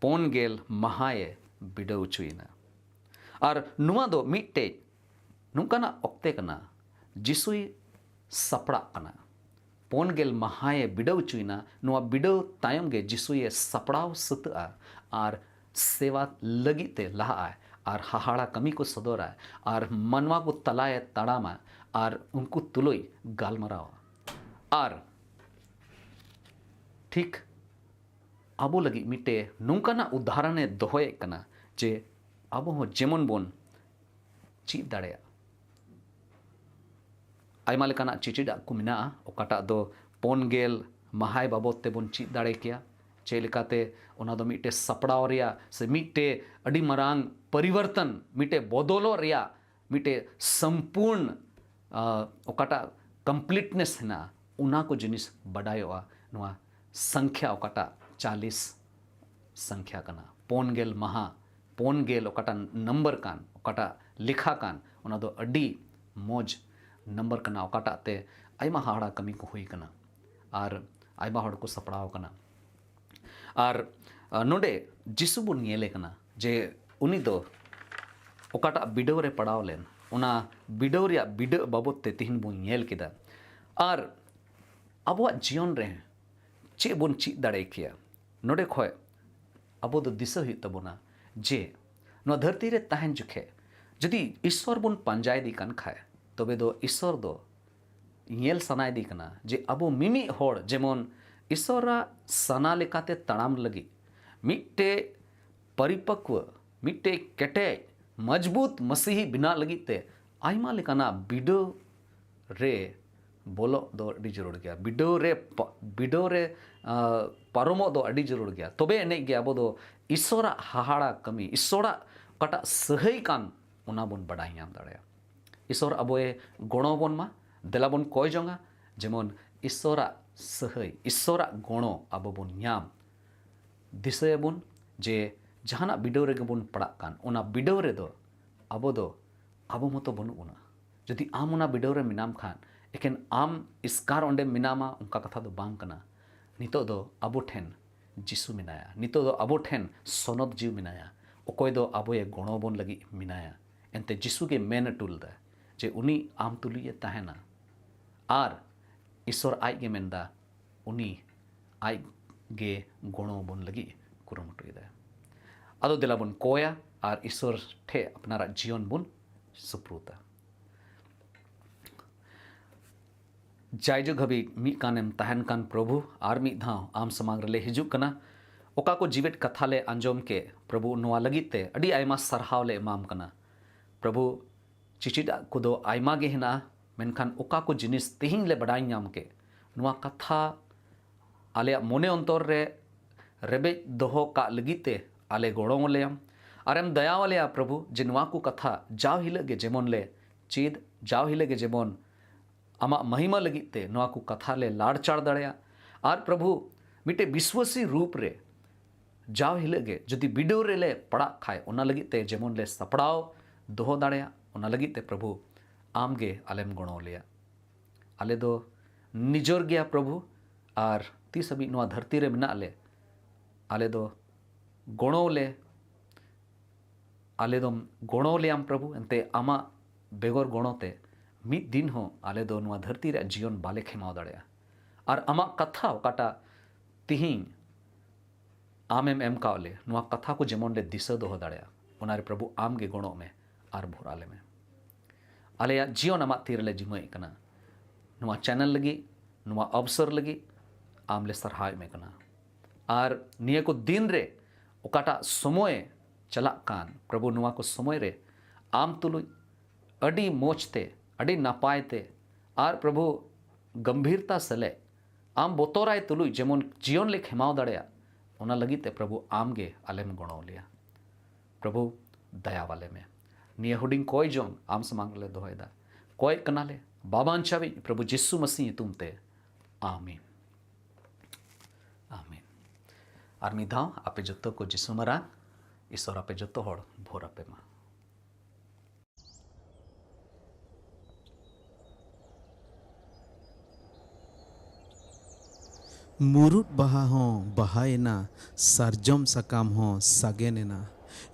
ᱯᱩᱱ ᱜᱮᱞ ᱢᱟᱦᱟᱭᱮ ᱵᱤᱰᱟᱹᱣ ᱦᱚᱪᱚᱭᱮᱱᱟ᱾ ᱟᱨ ᱱᱚᱣᱟ ᱫᱚ ᱢᱤᱫᱴᱮᱡ ᱱᱚᱝᱠᱟᱱᱟᱜ ᱚᱠᱛᱮ ᱠᱟᱱᱟ, ᱡᱤᱥᱩᱭ ᱥᱟᱯᱲᱟᱜ ᱠᱟᱱᱟ᱾ ᱯᱩᱱ ᱜᱮᱞ ᱢᱟᱦᱟᱭᱮ ᱵᱤᱰᱟᱹᱣ ᱦᱚᱪᱚᱭᱮᱱᱟ᱾ ᱱᱚᱣᱟ ᱵᱤᱰᱟᱹᱣ ᱛᱟᱭᱚᱢ ᱜᱮ ᱡᱤᱥᱩᱭᱮ ᱥᱟᱯᱲᱟᱣ ᱥᱟᱹᱛᱟᱹᱜᱼᱟ ᱟᱨ ᱥᱮᱵᱟ ᱞᱟᱹᱜᱤᱫ ᱛᱮ ᱞᱟᱦᱟᱜᱼᱟᱭ ᱟᱨ ᱦᱟᱦᱟᱲᱟ ᱠᱟᱹᱢᱤ ᱠᱚ ᱥᱚᱫᱚᱨᱟᱭ ᱟᱨ ᱢᱟᱱᱣᱟ ᱠᱚ ᱛᱟᱞᱟᱭᱮ ᱛᱟᱲᱟᱢᱟ ᱟᱨ ᱩᱱᱠᱩ ᱛᱩᱞᱩᱡ ᱜᱟᱞᱢᱟᱨᱟᱣᱟ᱾ ᱟᱨ ᱴᱷᱤᱠ ᱟᱵᱚ ᱞᱟᱹᱜᱤᱫ ᱢᱤᱫᱴᱮᱡ ᱱᱚᱝᱠᱟᱱᱟᱜ ᱩᱫᱟᱦᱚᱨᱚᱱᱮ ᱫᱚᱦᱚᱭᱮᱫ ᱠᱟᱱᱟ ᱡᱮ ᱟᱵᱚ ᱦᱚᱸ ᱡᱮᱢᱚᱱ ᱵᱚᱱ ᱪᱮᱫ ᱫᱟᱲᱮᱭᱟᱜᱼᱟ᱾ ᱟᱭᱢᱟ ᱞᱮᱠᱟᱱᱟᱜ ᱪᱮᱪᱮᱫᱟᱜ ᱠᱚ ᱢᱮᱱᱟᱜᱼᱟ, ᱚᱠᱟᱴᱟᱜ ᱫᱚ ᱯᱩᱱ ᱜᱮᱞ ᱢᱟᱦᱟᱭ ᱵᱟᱵᱚᱫ ᱛᱮᱵᱚᱱ ᱪᱮᱫ ᱫᱟᱲᱮ ᱠᱮᱭᱟ, ᱪᱮᱫ ᱞᱮᱠᱟᱛᱮ ᱚᱱᱟ ᱫᱚ ᱢᱤᱫᱴᱮᱡ ᱥᱟᱯᱲᱟᱣ ᱨᱮᱭᱟᱜ ᱥᱮ ᱢᱤᱫᱴᱮᱡ ᱟᱹᱰᱤ ᱢᱟᱨᱟᱝ ᱯᱚᱨᱤᱵᱚᱨᱛᱚᱱ, ᱢᱤᱫᱴᱮᱡ ᱵᱚᱫᱚᱞᱚᱜ ᱨᱮᱭᱟᱜ ᱢᱤᱫᱴᱮᱡ ᱥᱚᱢᱯᱩᱨᱱ, ᱟ, ᱚᱠᱟᱴᱟᱜ ᱠᱚᱢᱯᱞᱤᱴᱱᱮᱥ ᱦᱮᱱᱟᱜᱼᱟ, ᱚᱱᱟ ᱠᱚ ᱡᱤᱱᱤᱥ ᱵᱟᱰᱟᱭᱚᱜᱼᱟ᱾ ᱱᱚᱣᱟ ᱥᱚᱝᱠᱷᱭᱟ ᱚᱠᱟᱴᱟᱜ ᱪᱟᱞᱤᱥ ᱥᱚᱝᱠᱷᱭᱟ ᱠᱟᱱᱟ, ᱯᱩᱱ ᱜᱮᱞ ᱢᱟᱦᱟ, ᱯᱩᱱ ᱜᱮᱞ ᱚᱠᱟᱴᱟᱜ ᱱᱟᱢᱵᱟᱨ ᱠᱟᱱ, ᱚᱠᱟᱴᱟᱜ ᱞᱮᱠᱷᱟ ᱠᱟᱱ, ᱚᱱᱟ ᱫᱚ ᱟᱹᱰᱤ ᱢᱚᱡᱽ ᱱᱟᱢᱵᱟᱨ ᱠᱟᱱᱟ, ᱚᱠᱟᱴᱟᱜ ᱛᱮ ᱟᱭᱢᱟ ᱦᱟᱦᱟᱲᱟ ᱠᱟᱹᱢᱤ ᱠᱚ ᱦᱩᱭ ᱠᱟᱱᱟ ᱟᱨ ᱟᱭᱢᱟ ᱦᱚᱲ ᱠᱚ ᱥᱟᱯᱲᱟᱣ ᱠᱟᱱᱟ᱾ ᱟᱨ ᱱᱚᱰᱮ ᱡᱤᱥᱩ ᱵᱚᱱ ᱧᱮᱞᱮ ᱠᱟᱱᱟ ᱡᱮ ᱩᱱᱤ ᱫᱚ ᱚᱠᱟᱴᱟᱜ ᱵᱤᱰᱟᱹᱣ ᱨᱮ ᱯᱟᱲᱟᱣ ᱞᱮᱱ, ᱚᱱᱟ ᱵᱤᱰᱟᱹᱣ ᱨᱮᱭᱟᱜ ᱵᱤᱰᱟᱹᱜ ᱵᱟᱵᱚᱫ ᱛᱮ ᱛᱤᱦᱤᱧ ᱵᱚᱱ ᱧᱮᱞ ᱠᱮᱫᱟ᱾ ᱟᱨ ᱟᱵᱚᱣᱟᱜ ᱡᱤᱭᱚᱱ ᱨᱮ ᱪᱮᱫ ᱵᱚᱱ ᱪᱮᱫ ᱫᱟᱲᱮ ᱠᱮᱭᱟ? ᱱᱚᱰᱮ ᱠᱷᱚᱡ ᱟᱵᱚ ᱫᱚ ᱫᱤᱥᱟᱹ ᱦᱩᱭᱩᱜ ᱛᱟᱵᱚᱱᱟ ᱡᱮ ᱱᱚᱣᱟ ᱫᱷᱟᱹᱨᱛᱤ ᱨᱮ ᱛᱟᱦᱮᱱ ᱡᱚᱠᱷᱮᱡ ᱡᱩᱫᱤ ᱤᱥᱥᱚᱨ ᱵᱚᱱ ᱯᱟᱸᱡᱟ ᱤᱫᱤ ᱠᱟᱱ ᱠᱷᱟᱡ, ᱛᱚᱵᱮ ᱫᱚ ᱤᱥᱥᱚᱨ ᱫᱚ ᱧᱮᱞ ᱥᱟᱱᱟ ᱤᱫᱤ ᱠᱟᱱᱟ ᱡᱮ ᱟᱵᱚ ᱢᱤᱢᱤᱫ ᱦᱚᱲ ᱡᱮᱢᱚᱱ ᱤᱥᱥᱚᱨᱟᱜ ᱥᱟᱱᱟ ᱞᱮᱠᱟᱛᱮ ᱛᱟᱲᱟᱢ ᱞᱟᱹᱜᱤᱫ ᱢᱤᱫᱴᱮᱡ ᱯᱚᱨᱤᱯᱚᱠᱣᱚ, ᱢᱤᱫᱴᱮᱡ ᱠᱮᱴᱮᱡ, ᱢᱚᱡᱽᱵᱩᱛ ᱢᱟᱥᱤᱦᱤ ᱵᱮᱱᱟᱜ ᱞᱟᱹᱜᱤᱫ ᱛᱮ ᱟᱭᱢᱟ ᱞᱮᱠᱟᱱᱟᱜ ᱵᱤᱰᱟᱹᱣ ᱨᱮ ᱵᱚᱞᱚᱜ ᱫᱚ ᱟᱹᱰᱤ ᱡᱟᱹᱨᱩᱲ ᱜᱮᱭᱟ᱾ ᱵᱤᱰᱟᱹᱣ ᱨᱮ ᱯᱟ-, ᱵᱤᱰᱟᱹᱣ ᱨᱮ, ᱟ, ᱯᱟᱨᱚᱢᱚᱜ ᱫᱚ ᱟᱹᱰᱤ ᱡᱟᱹᱨᱩᱲ ᱜᱮᱭᱟ᱾ ᱛᱚᱵᱮ ᱮᱱᱮᱡ ᱜᱮ ᱟᱵᱚ ᱫᱚ ᱤᱥᱥᱚᱨᱟᱜ ᱦᱟᱦᱟᱲᱟ ᱠᱟᱹᱢᱤ, ᱤᱥᱥᱚᱨᱟᱜ ᱚᱠᱟᱴᱟᱜ ᱥᱟᱹᱦᱟᱹᱭ ᱠᱟᱱ, ᱚᱱᱟ ᱵᱚᱱ ᱵᱟᱰᱟᱭ ᱧᱟᱢ ᱫᱟᱲᱮᱭᱟᱜᱼᱟ᱾ ᱤᱥᱥᱚᱨ ᱟᱵᱚᱭ ᱜᱚᱲᱚ ᱵᱚᱱ ᱢᱟ, ᱫᱮᱞᱟ ᱵᱚᱱ ᱠᱚᱭ ᱡᱚᱝᱟ, ᱡᱮᱢᱚᱱ ᱤᱥᱥᱚᱨᱟᱜ ᱥᱟᱹᱦᱟᱹᱭ, ᱤᱥᱥᱚᱨᱟᱜ ᱜᱚᱲᱚ ᱟᱵᱚ ᱵᱚᱱ ᱧᱟᱢ᱾ ᱫᱤᱥᱟᱹᱭᱟᱵᱚᱱ ᱡᱮ ᱡᱟᱦᱟᱱᱟᱜ ᱵᱤᱰᱟᱹᱣ ᱨᱮᱜᱮ ᱵᱚᱱ ᱯᱟᱲᱟᱜ ᱠᱟᱱ, ᱚᱱᱟ ᱵᱤᱰᱟᱹᱣ ᱨᱮᱫᱚ ᱟᱵᱚ ᱫᱚ ᱟᱵᱚ ᱢᱚᱛᱚ ᱵᱟᱹᱱᱩᱜ ᱵᱚᱱᱟ᱾ ᱡᱩᱫᱤ ᱟᱢ ᱚᱱᱟ ᱵᱤᱰᱟᱹᱣ ᱨᱮ ᱢᱮᱱᱟᱢ ᱠᱷᱟᱱ, ᱮᱠᱮᱱ ᱟᱢ ᱮᱥᱠᱟᱨ ᱚᱸᱰᱮ ᱢᱮᱱᱟᱢᱟ, ᱚᱱᱠᱟ ᱠᱟᱛᱷᱟ ᱫᱚ ᱵᱟᱝ ᱠᱟᱱᱟ᱾ ᱱᱤᱛᱚᱜ ᱫᱚ ᱟᱵᱚ ᱴᱷᱮᱱ ᱡᱤᱥᱩ ᱢᱮᱱᱟᱭᱟ, ᱱᱤᱛᱚᱜ ᱫᱚ ᱟᱵᱚ ᱴᱷᱮᱱ ᱥᱚᱱᱚᱛ ᱡᱤᱣᱤ ᱢᱮᱱᱟᱭᱟ, ᱚᱠᱚᱭ ᱫᱚ ᱟᱵᱚᱭᱮ ᱜᱚᱲᱚ ᱵᱚᱱ ᱞᱟᱹᱜᱤᱫ ᱢᱮᱱᱟᱭᱟ᱾ ᱮᱱᱛᱮ ᱡᱤᱥᱩ ᱜᱮ ᱢᱮᱱ ᱦᱚᱴᱚ ᱞᱮᱫᱟ ᱡᱮ ᱩᱱᱤ ᱟᱢ ᱛᱩᱞᱩᱡ ᱮ ᱛᱟᱦᱮᱱᱟ᱾ ᱟᱨ ᱤᱥᱥᱚᱨ ᱟᱡ ᱜᱮ ᱢᱮᱱᱫᱟ, ᱩᱱᱤ ᱟᱡ ᱜᱮ ᱜᱚᱲᱚ ᱵᱚᱱ ᱞᱟᱹᱜᱤᱫ ᱠᱩᱨᱩᱢᱩᱴᱩᱭᱮᱫᱟᱭ᱾ ᱟᱫᱚ ᱫᱮᱞᱟ ᱵᱚᱱ ᱠᱚᱭᱟ ᱟᱨ ᱤᱥᱥᱚᱨ ᱴᱷᱮᱱ ᱟᱯᱱᱟᱨᱟᱜ ᱡᱤᱭᱚᱱ ᱵᱚᱱ ᱥᱩᱯᱨᱩᱫᱟ᱾ ᱡᱟᱭᱡᱩᱜᱽ ᱦᱟᱹᱵᱤᱡ ᱢᱤᱫ ᱠᱟᱱᱮᱢ ᱛᱟᱦᱮᱱ ᱠᱟᱱ ᱯᱨᱚᱵᱷᱩ, ᱟᱨ ᱢᱤᱫ ᱫᱷᱟᱣ ᱟᱢ ᱥᱟᱢᱟᱝ ᱨᱮᱞᱮ ᱦᱤᱡᱩᱜ ᱠᱟᱱᱟ᱾ ᱚᱠᱟ ᱠᱚ ᱡᱤᱣᱮᱫ ᱠᱟᱛᱷᱟ ᱞᱮ ᱟᱸᱡᱚᱢ ᱠᱮᱫ, ᱯᱨᱚᱵᱷᱩ, ᱱᱚᱣᱟ ᱞᱟᱹᱜᱤᱫ ᱛᱮ ᱟᱹᱰᱤ ᱟᱭᱢᱟ ᱥᱟᱨᱦᱟᱣ ᱞᱮ ᱮᱢᱟᱢ ᱠᱟᱱᱟ᱾ ᱯᱨᱚᱵᱷᱩ, ᱪᱮᱪᱮᱫᱟᱜ ᱠᱚᱫᱚ ᱟᱭᱢᱟ ᱜᱮ ᱦᱮᱱᱟᱜᱼᱟ, ᱢᱮᱱᱠᱷᱟᱱ ᱚᱠᱟ ᱠᱚ ᱡᱤᱱᱤᱥ ᱛᱮᱦᱮᱧ ᱞᱮ ᱵᱟᱰᱟᱭ ᱧᱟᱢ ᱠᱮᱫ, ᱱᱚᱣᱟ ᱠᱟᱛᱷᱟ ᱟᱞᱮᱭᱟᱜ ᱢᱚᱱᱮ ᱚᱱᱛᱚᱨ ᱨᱮ ᱨᱮᱵᱮᱫ ᱫᱚᱦᱚ ᱠᱟᱜ ᱞᱟᱹᱜᱤᱫ ᱛᱮ ᱟᱞᱮ ᱜᱚᱲᱚ ᱟᱞᱮᱭᱟᱢ᱾ ᱟᱨᱮᱢ ᱫᱟᱭᱟ ᱟᱞᱮᱭᱟ ᱯᱨᱚᱵᱷᱩ, ᱡᱮ ᱱᱚᱣᱟ ᱠᱚ ᱠᱟᱛᱷᱟ ᱡᱟᱣ ᱦᱤᱞᱳᱜ ᱜᱮ ᱡᱮᱢᱚᱱ ᱞᱮ ᱪᱮᱫ, ᱡᱟᱣ ᱦᱤᱞᱳᱜ ᱜᱮ ᱡᱮᱢᱚᱱ ᱟᱢᱟᱜ ᱢᱟᱦᱤᱢᱟ ᱞᱟᱹᱜᱤᱫ ᱛᱮ ᱱᱚᱣᱟ ᱠᱚ ᱠᱟᱛᱷᱟ ᱞᱮ ᱞᱟᱲᱪᱟᱲ ᱫᱟᱲᱮᱭᱟᱜ᱾ ᱟᱨ ᱯᱨᱚᱵᱷᱩ, ᱢᱤᱫᱴᱮᱡ ᱵᱤᱥᱣᱟᱹᱥᱤ ᱨᱩᱯ ᱨᱮ ᱡᱟᱣ ᱦᱤᱞᱳᱜ ᱜᱮ ᱡᱩᱫᱤ ᱵᱤᱰᱟᱹᱣ ᱨᱮᱞᱮ ᱯᱟᱲᱟᱜ ᱠᱷᱟᱡ, ᱚᱱᱟ ᱞᱟᱹᱜᱤᱫ ᱛᱮ ᱡᱮᱢᱚᱱ ᱞᱮ ᱥᱟᱯᱲᱟᱣ ᱫᱚᱦᱚ ᱫᱟᱲᱮᱭᱟᱜ, ᱚᱱᱟ ᱞᱟᱹᱜᱤᱫ ᱛᱮ ᱯᱨᱚᱵᱷᱩ, ᱟᱢ ᱜᱮ ᱟᱞᱮᱢ ᱜᱚᱲᱚ ᱞᱮᱭᱟ᱾ ᱟᱞᱮ ᱫᱚ ᱱᱤᱡᱚᱨ ᱜᱮᱭᱟ ᱯᱨᱚᱵᱷᱩ, ᱟᱨ ᱛᱤᱥ ᱦᱟᱹᱵᱤᱡ ᱱᱚᱣᱟ ᱫᱷᱟᱹᱨᱛᱤ ᱨᱮ ᱢᱮᱱᱟᱜ ᱞᱮ, ᱟᱞᱮ ᱫᱚ ᱜᱚᱲᱚ ᱞᱮ, ᱟᱞᱮ ᱫᱚᱢ ᱜᱚᱲᱚ ᱞᱮᱭᱟᱢ ᱯᱨᱚᱵᱷᱩ᱾ ᱮᱱᱛᱮ ᱟᱢᱟᱜ ᱵᱮᱜᱚᱨ ᱜᱚᱲᱚ ᱛᱮ ᱢᱤᱫ ᱫᱤᱱ ᱦᱚᱸ ᱟᱞᱮ ᱫᱚ ᱱᱚᱣᱟ ᱫᱷᱟᱹᱨᱛᱤ ᱨᱮᱭᱟᱜ ᱡᱤᱭᱚᱱ ᱵᱟᱞᱮ ᱠᱷᱮᱢᱟᱣ ᱫᱟᱲᱮᱭᱟᱜᱼᱟ᱾ ᱟᱨ ᱟᱢᱟᱜ ᱠᱟᱛᱷᱟ ᱚᱠᱟᱴᱟᱜ ᱛᱤᱦᱤᱧ ᱟᱢᱮᱢ ᱮᱢ ᱠᱟᱣ ᱞᱮ, ᱱᱚᱣᱟ ᱠᱟᱛᱷᱟ ᱠᱚ ᱡᱮᱢᱚᱱ ᱞᱮ ᱫᱤᱥᱟᱹ ᱫᱚᱦᱚ ᱫᱟᱲᱮᱭᱟᱜᱼᱟ, ᱚᱱᱟᱨᱮ ᱯᱨᱚᱵᱷᱩ ᱟᱢ ᱜᱮ ᱜᱚᱲᱚᱜ ᱢᱮ ᱟᱨ ᱵᱷᱚᱨ ᱟᱞᱮ ᱢᱮ᱾ ᱟᱞᱮᱭᱟᱜ ᱡᱤᱭᱚᱱ ᱟᱢᱟᱜ ᱛᱤ ᱨᱮᱞᱮ ᱡᱤᱢᱟᱹᱭᱮᱫ ᱠᱟᱱᱟ᱾ ᱱᱚᱣᱟ ᱪᱮᱱᱮᱞ ᱞᱟᱹᱜᱤᱫ, ᱱᱚᱣᱟ ᱚᱵᱥᱚᱨ ᱞᱟᱹᱜᱤᱫ ᱟᱢ ᱞᱮ ᱥᱟᱨᱦᱟᱣᱮᱫ ᱢᱮ ᱠᱟᱱᱟ᱾ ᱟᱨ ᱱᱤᱭᱟᱹ ᱠᱚ ᱫᱤᱱ ᱨᱮ ᱚᱠᱟᱴᱟᱜ ᱥᱚᱢᱚᱭ ᱪᱟᱞᱟᱜ ᱠᱟᱱ, ᱯᱨᱚᱵᱷᱩ, ᱱᱚᱣᱟ ᱠᱚ ᱥᱚᱢᱚᱭ ᱨᱮ ᱟᱢ ᱛᱩᱞᱩᱡ ᱟᱹᱰᱤ ᱢᱚᱡᱽ ᱛᱮ, ᱟᱹᱰᱤ ᱱᱟᱯᱟᱭ ᱛᱮ, ᱟᱨ ᱯᱨᱚᱵᱷᱩ, ᱜᱟᱢᱵᱷᱤᱨᱛᱟ ᱥᱮᱞᱮᱫ, ᱟᱢ ᱵᱚᱛᱚᱨᱟᱭ ᱛᱩᱞᱩᱡ ᱡᱮᱢᱚᱱ ᱡᱤᱭᱚᱱ ᱞᱮ ᱠᱷᱮᱢᱟᱣ ᱫᱟᱲᱮᱭᱟᱜ, ᱚᱱᱟ ᱞᱟᱹᱜᱤᱫ ᱛᱮ ᱯᱨᱚᱵᱷᱩ ᱟᱢ ᱜᱮ ᱟᱞᱮᱢ ᱜᱚᱲᱚ ᱞᱮᱭᱟ᱾ ᱯᱨᱚᱵᱷᱩ, ᱫᱟᱭᱟᱣᱟᱞᱮ ᱢᱮ᱾ ᱱᱤᱭᱟᱹ ᱦᱩᱰᱤᱧ ᱠᱚᱭ ᱡᱚᱝ ᱟᱢ ᱥᱟᱢᱟᱝ ᱨᱮᱞᱮ ᱫᱚᱦᱚᱭᱮᱫᱟ᱾ ᱠᱚᱭᱮᱫ ᱠᱟᱱᱟᱞᱮ ᱵᱟᱵᱟᱱ ᱪᱟᱵᱤᱡ ᱯᱨᱚᱵᱷᱩ ᱡᱤᱥᱩ ᱢᱟᱹᱥᱤ ᱧᱩᱛᱩᱢ ᱛᱮ, ᱟᱢᱤᱱ᱾ ᱟᱢᱤᱱ᱾ ᱟᱨ ᱢᱤᱫ ᱫᱷᱟᱣ ᱟᱯᱮ ᱡᱚᱛᱚ ᱠᱚ ᱡᱤᱥᱩ ᱢᱟᱨᱟᱝ, ᱤᱥᱚᱨ ᱟᱯᱮ ᱡᱚᱛᱚ ᱦᱚᱲ ᱵᱷᱳᱨ ᱟᱯᱮ ᱢᱟ᱾ ᱢᱩᱨᱩᱫ ᱵᱟᱦᱟ ᱦᱚᱸ ᱵᱟᱦᱟᱭᱮᱱᱟ, ᱥᱟᱨᱡᱚᱢ ᱥᱟᱠᱟᱢ ᱦᱚᱸ ᱥᱟᱜᱮᱱ ᱮᱱᱟ᱾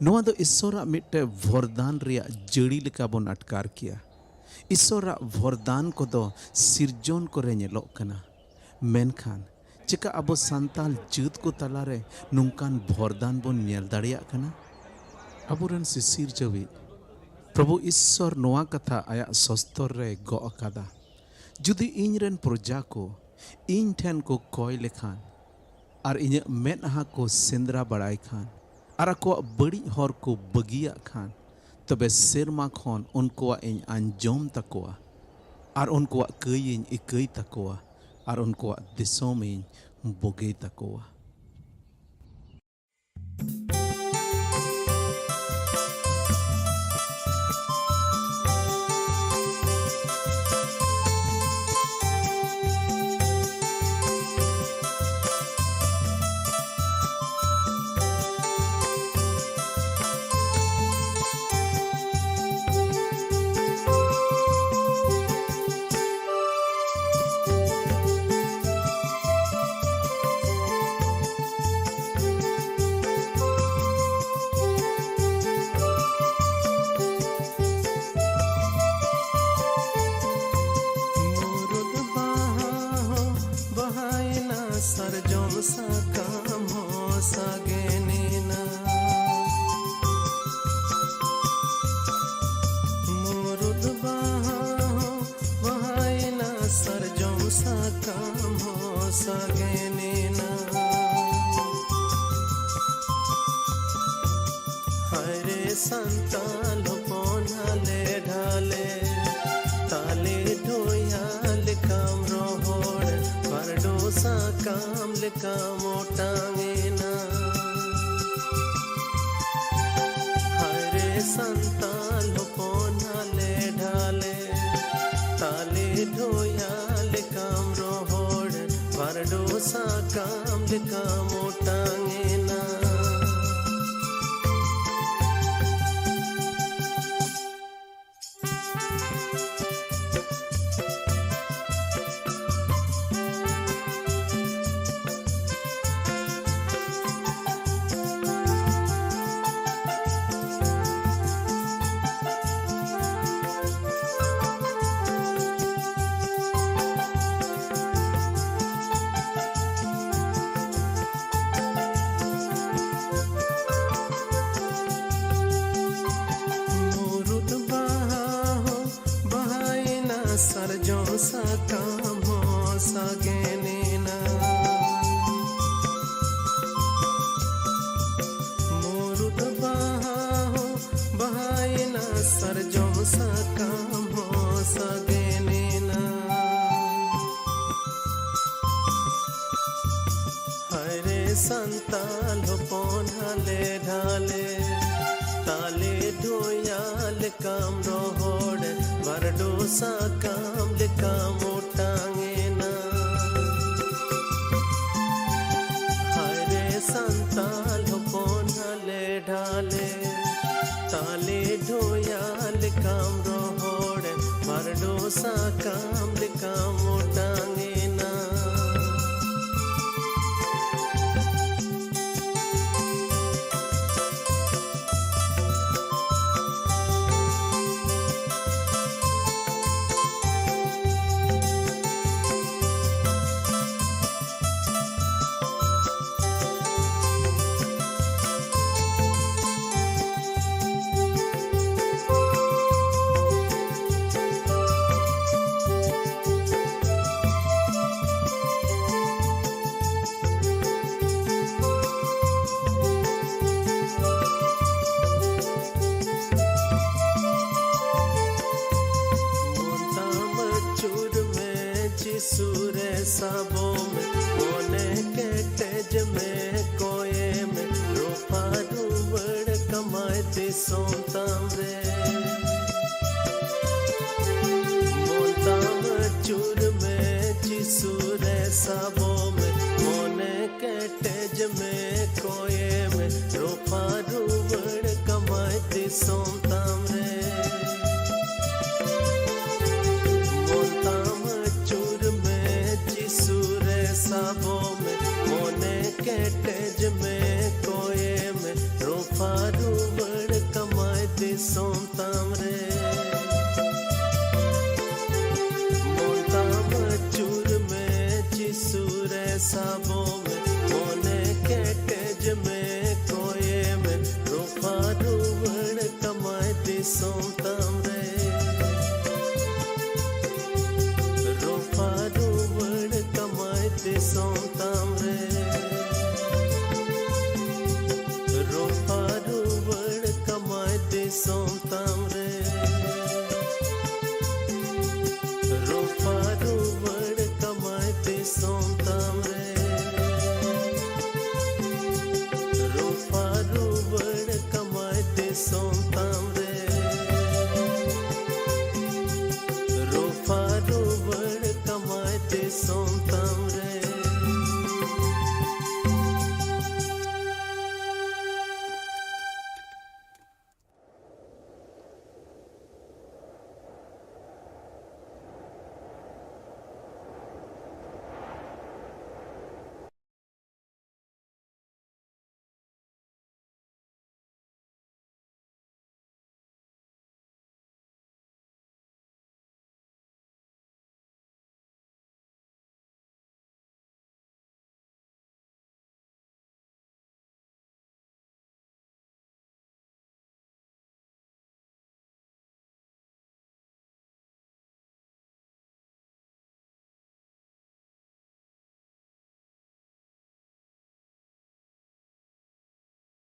ᱱᱚᱣᱟ ᱫᱚ ᱤᱥᱥᱚᱨᱟᱜ ᱢᱤᱫᱴᱮᱱ ᱵᱷᱚᱨᱫᱟᱱ ᱨᱮᱭᱟᱜ ᱡᱟᱹᱲᱤ ᱞᱮᱠᱟ ᱵᱚᱱ ᱟᱴᱠᱟᱨ ᱠᱮᱭᱟ᱾ ᱤᱥᱥᱚᱨᱟᱜ ᱵᱷᱚᱨᱫᱟᱱ ᱠᱚᱫᱚ ᱥᱤᱨᱡᱚᱱ ᱠᱚᱨᱮ ᱧᱮᱞᱚᱜ ᱠᱟᱱᱟ᱾ ᱢᱮᱱᱠᱷᱟᱱ ᱪᱮᱠᱟ ᱟᱵᱚ ᱥᱟᱱᱛᱟᱞ ᱡᱟᱹᱛ ᱠᱚ ᱛᱟᱞᱟᱨᱮ ᱱᱚᱝᱠᱟᱱ ᱵᱷᱚᱨᱫᱟᱱ ᱵᱚᱱ ᱧᱮᱞ ᱫᱟᱲᱮᱭᱟᱜ ᱠᱟᱱᱟ? ᱟᱵᱚᱨᱮᱱ ᱥᱤᱥᱤᱨ ᱡᱟᱹᱣᱤᱡ, ᱯᱨᱚᱵᱷᱩ ᱤᱥᱥᱚᱨ ᱱᱚᱣᱟ ᱠᱟᱛᱷᱟ ᱟᱭᱟᱜ ᱥᱚᱥᱛᱚᱨ ᱨᱮᱭ ᱜᱚᱜ ᱟᱠᱟᱫᱟ, "ᱡᱩᱫᱤ ᱤᱧ ᱨᱮᱱ ᱯᱨᱚᱡᱟ ᱠᱚ ᱤᱧ ᱴᱷᱮᱱ ᱠᱚ ᱠᱚᱭ ᱞᱮᱠᱷᱟᱱ ᱟᱨ ᱤᱧᱟᱹᱜ ᱢᱮᱫᱦᱟ ᱠᱚ ᱥᱮᱸᱫᱽᱨᱟ ᱵᱟᱲᱟᱭ ᱠᱷᱟᱱ ᱟᱨ ᱟᱠᱚᱣᱟᱜ ᱵᱟᱹᱲᱤᱡ ᱦᱚᱨ ᱠᱚ ᱵᱟᱹᱜᱤᱭᱟᱜ ᱠᱷᱟᱱ, ᱛᱚᱵᱮ ᱥᱮᱨᱢᱟ ᱠᱷᱚᱱ ᱩᱱᱠᱩᱣᱟᱜ ᱤᱧ ᱟᱸᱡᱚᱢ ᱛᱟᱠᱚᱣᱟ ᱟᱨ ᱩᱱᱠᱩᱣᱟᱜ ᱠᱟᱹᱭ ᱤᱧ ᱤᱠᱟᱹᱭ ᱛᱟᱠᱚᱣᱟ ᱟᱨ ᱩᱱᱠᱩᱣᱟᱜ ᱫᱤᱥᱚᱢ ᱤᱧ ᱵᱩᱜᱤ ᱛᱟᱠᱚᱣᱟ᱾" ᱟᱢ ᱦᱚᱸ ᱥᱟᱜᱮᱱᱮᱱᱟ᱾ ᱦᱟᱭᱨᱮ ᱥᱟᱱᱛᱟᱞ ᱦᱚᱯᱚᱱ ᱦᱟᱞᱮ ᱰᱷᱟᱞᱮ, ᱛᱟᱞᱮ ᱰᱷᱚᱭᱟ ᱞᱮᱠᱟᱢ ᱨᱚᱦᱚᱲ, ᱵᱟᱨᱰᱳ ᱥᱟᱠᱟᱢ ᱞᱮᱠᱟᱢ ᱚᱴᱟᱝ ᱮᱱᱟ᱾ ᱦᱟᱭᱨᱮ ᱥᱟᱱᱛᱟᱞ ᱦᱚᱯᱚᱱ ᱦᱟᱞᱮ ᱰᱷᱟᱞᱮ, ᱛᱟᱞᱮ ᱰᱷᱚᱭᱟ ᱞᱮᱠᱟᱢ ᱨᱚᱦᱚᱲ, ᱵᱟᱨᱰᱳ ᱥᱟᱠᱟᱢ ᱞᱮᱠᱟᱢ ᱚᱴᱟᱝ ᱮᱱᱟ᱾ ᱢᱩᱨᱩᱫ ᱵᱟᱦᱟ ᱦᱚᱸ ᱵᱟᱦᱟᱭᱮᱱᱟ, ᱥᱟᱨᱡᱚᱢ ᱥᱟᱠᱟᱢ ᱦᱚᱸ ᱥᱟᱜᱮᱱᱮᱱᱟ᱾ ᱢᱩᱨᱩᱫ ᱵᱟᱦᱟ ᱦᱚᱸ ᱵᱟᱦᱟᱭᱮᱱᱟ, ᱥᱟᱨᱡᱚᱢ ᱥᱟᱠᱟᱢ ᱦᱚᱸ ᱥᱟᱜᱮᱱᱮᱱᱟ᱾ ᱦᱟᱭᱨᱮ ᱥᱟᱱᱛᱟᱞ ᱦᱚᱯᱚᱱ ᱦᱟᱞᱮ ᱰᱷᱟᱞᱮ, ᱛᱟᱞᱮ ᱰᱷᱚᱭᱟ ᱞᱮᱠᱟᱢ ᱨᱚᱦᱚᱲ, ᱵᱟᱨᱰᱳ ᱥᱟᱠᱟᱢ ᱞᱮᱠᱟᱢ ᱚᱴᱟᱝ ᱮᱱᱟ᱾ ᱦᱟᱭᱨᱮ ᱥᱟᱱᱛᱟᱞ ᱦᱚᱯᱚᱱ ᱦᱟᱞᱮ ᱰᱷᱟᱞᱮ, ᱛᱟᱞᱮ ᱰᱷᱚᱭᱟ ᱞᱮᱠᱟᱢ ᱨᱚᱦᱚᱲ, ᱵᱟᱨᱰᱳ ᱥᱟᱠᱟᱢ ᱞᱮᱠᱟᱢ ᱚᱴᱟᱝ ᱮᱱᱟ᱾ ᱥᱟᱵᱚ ᱢᱮ, ᱢᱚᱱᱮ ᱠᱮᱴᱮᱡ ᱢᱮ, ᱠᱚᱭᱮ ᱢᱮ, ᱨᱚᱯᱷᱟ ᱨᱩᱣᱟᱹᱲ ᱠᱟᱢᱟᱭ ᱫᱤᱥᱚᱢ ᱛᱟᱢ ᱨᱮ᱾ ᱢᱚᱱ ᱛᱟᱢ ᱟᱹᱪᱩᱨ ᱢᱮ, ᱡᱤᱥᱩ ᱨᱮ ᱥᱟᱵᱚ ᱢᱮ, ᱢᱚᱱᱮ ᱠᱮᱴᱮᱡ ᱢᱮ, ᱠᱚᱭᱮ ᱢᱮ, ᱨᱚᱯᱷᱟ ᱨᱩᱣᱟᱹᱲ ᱠᱟᱢᱟᱭ ᱫᱤᱥᱚᱢ ᱛᱟᱢ ᱨᱮ᱾ ᱢᱚᱱ ᱛᱟᱢ ᱟᱹᱪᱩᱨ ᱢᱮ, ᱡᱤᱥᱩ ᱨᱮ ᱥᱟᱵᱚ ᱢᱮ, ᱢᱚᱱᱮ ᱠᱮᱴᱮᱡ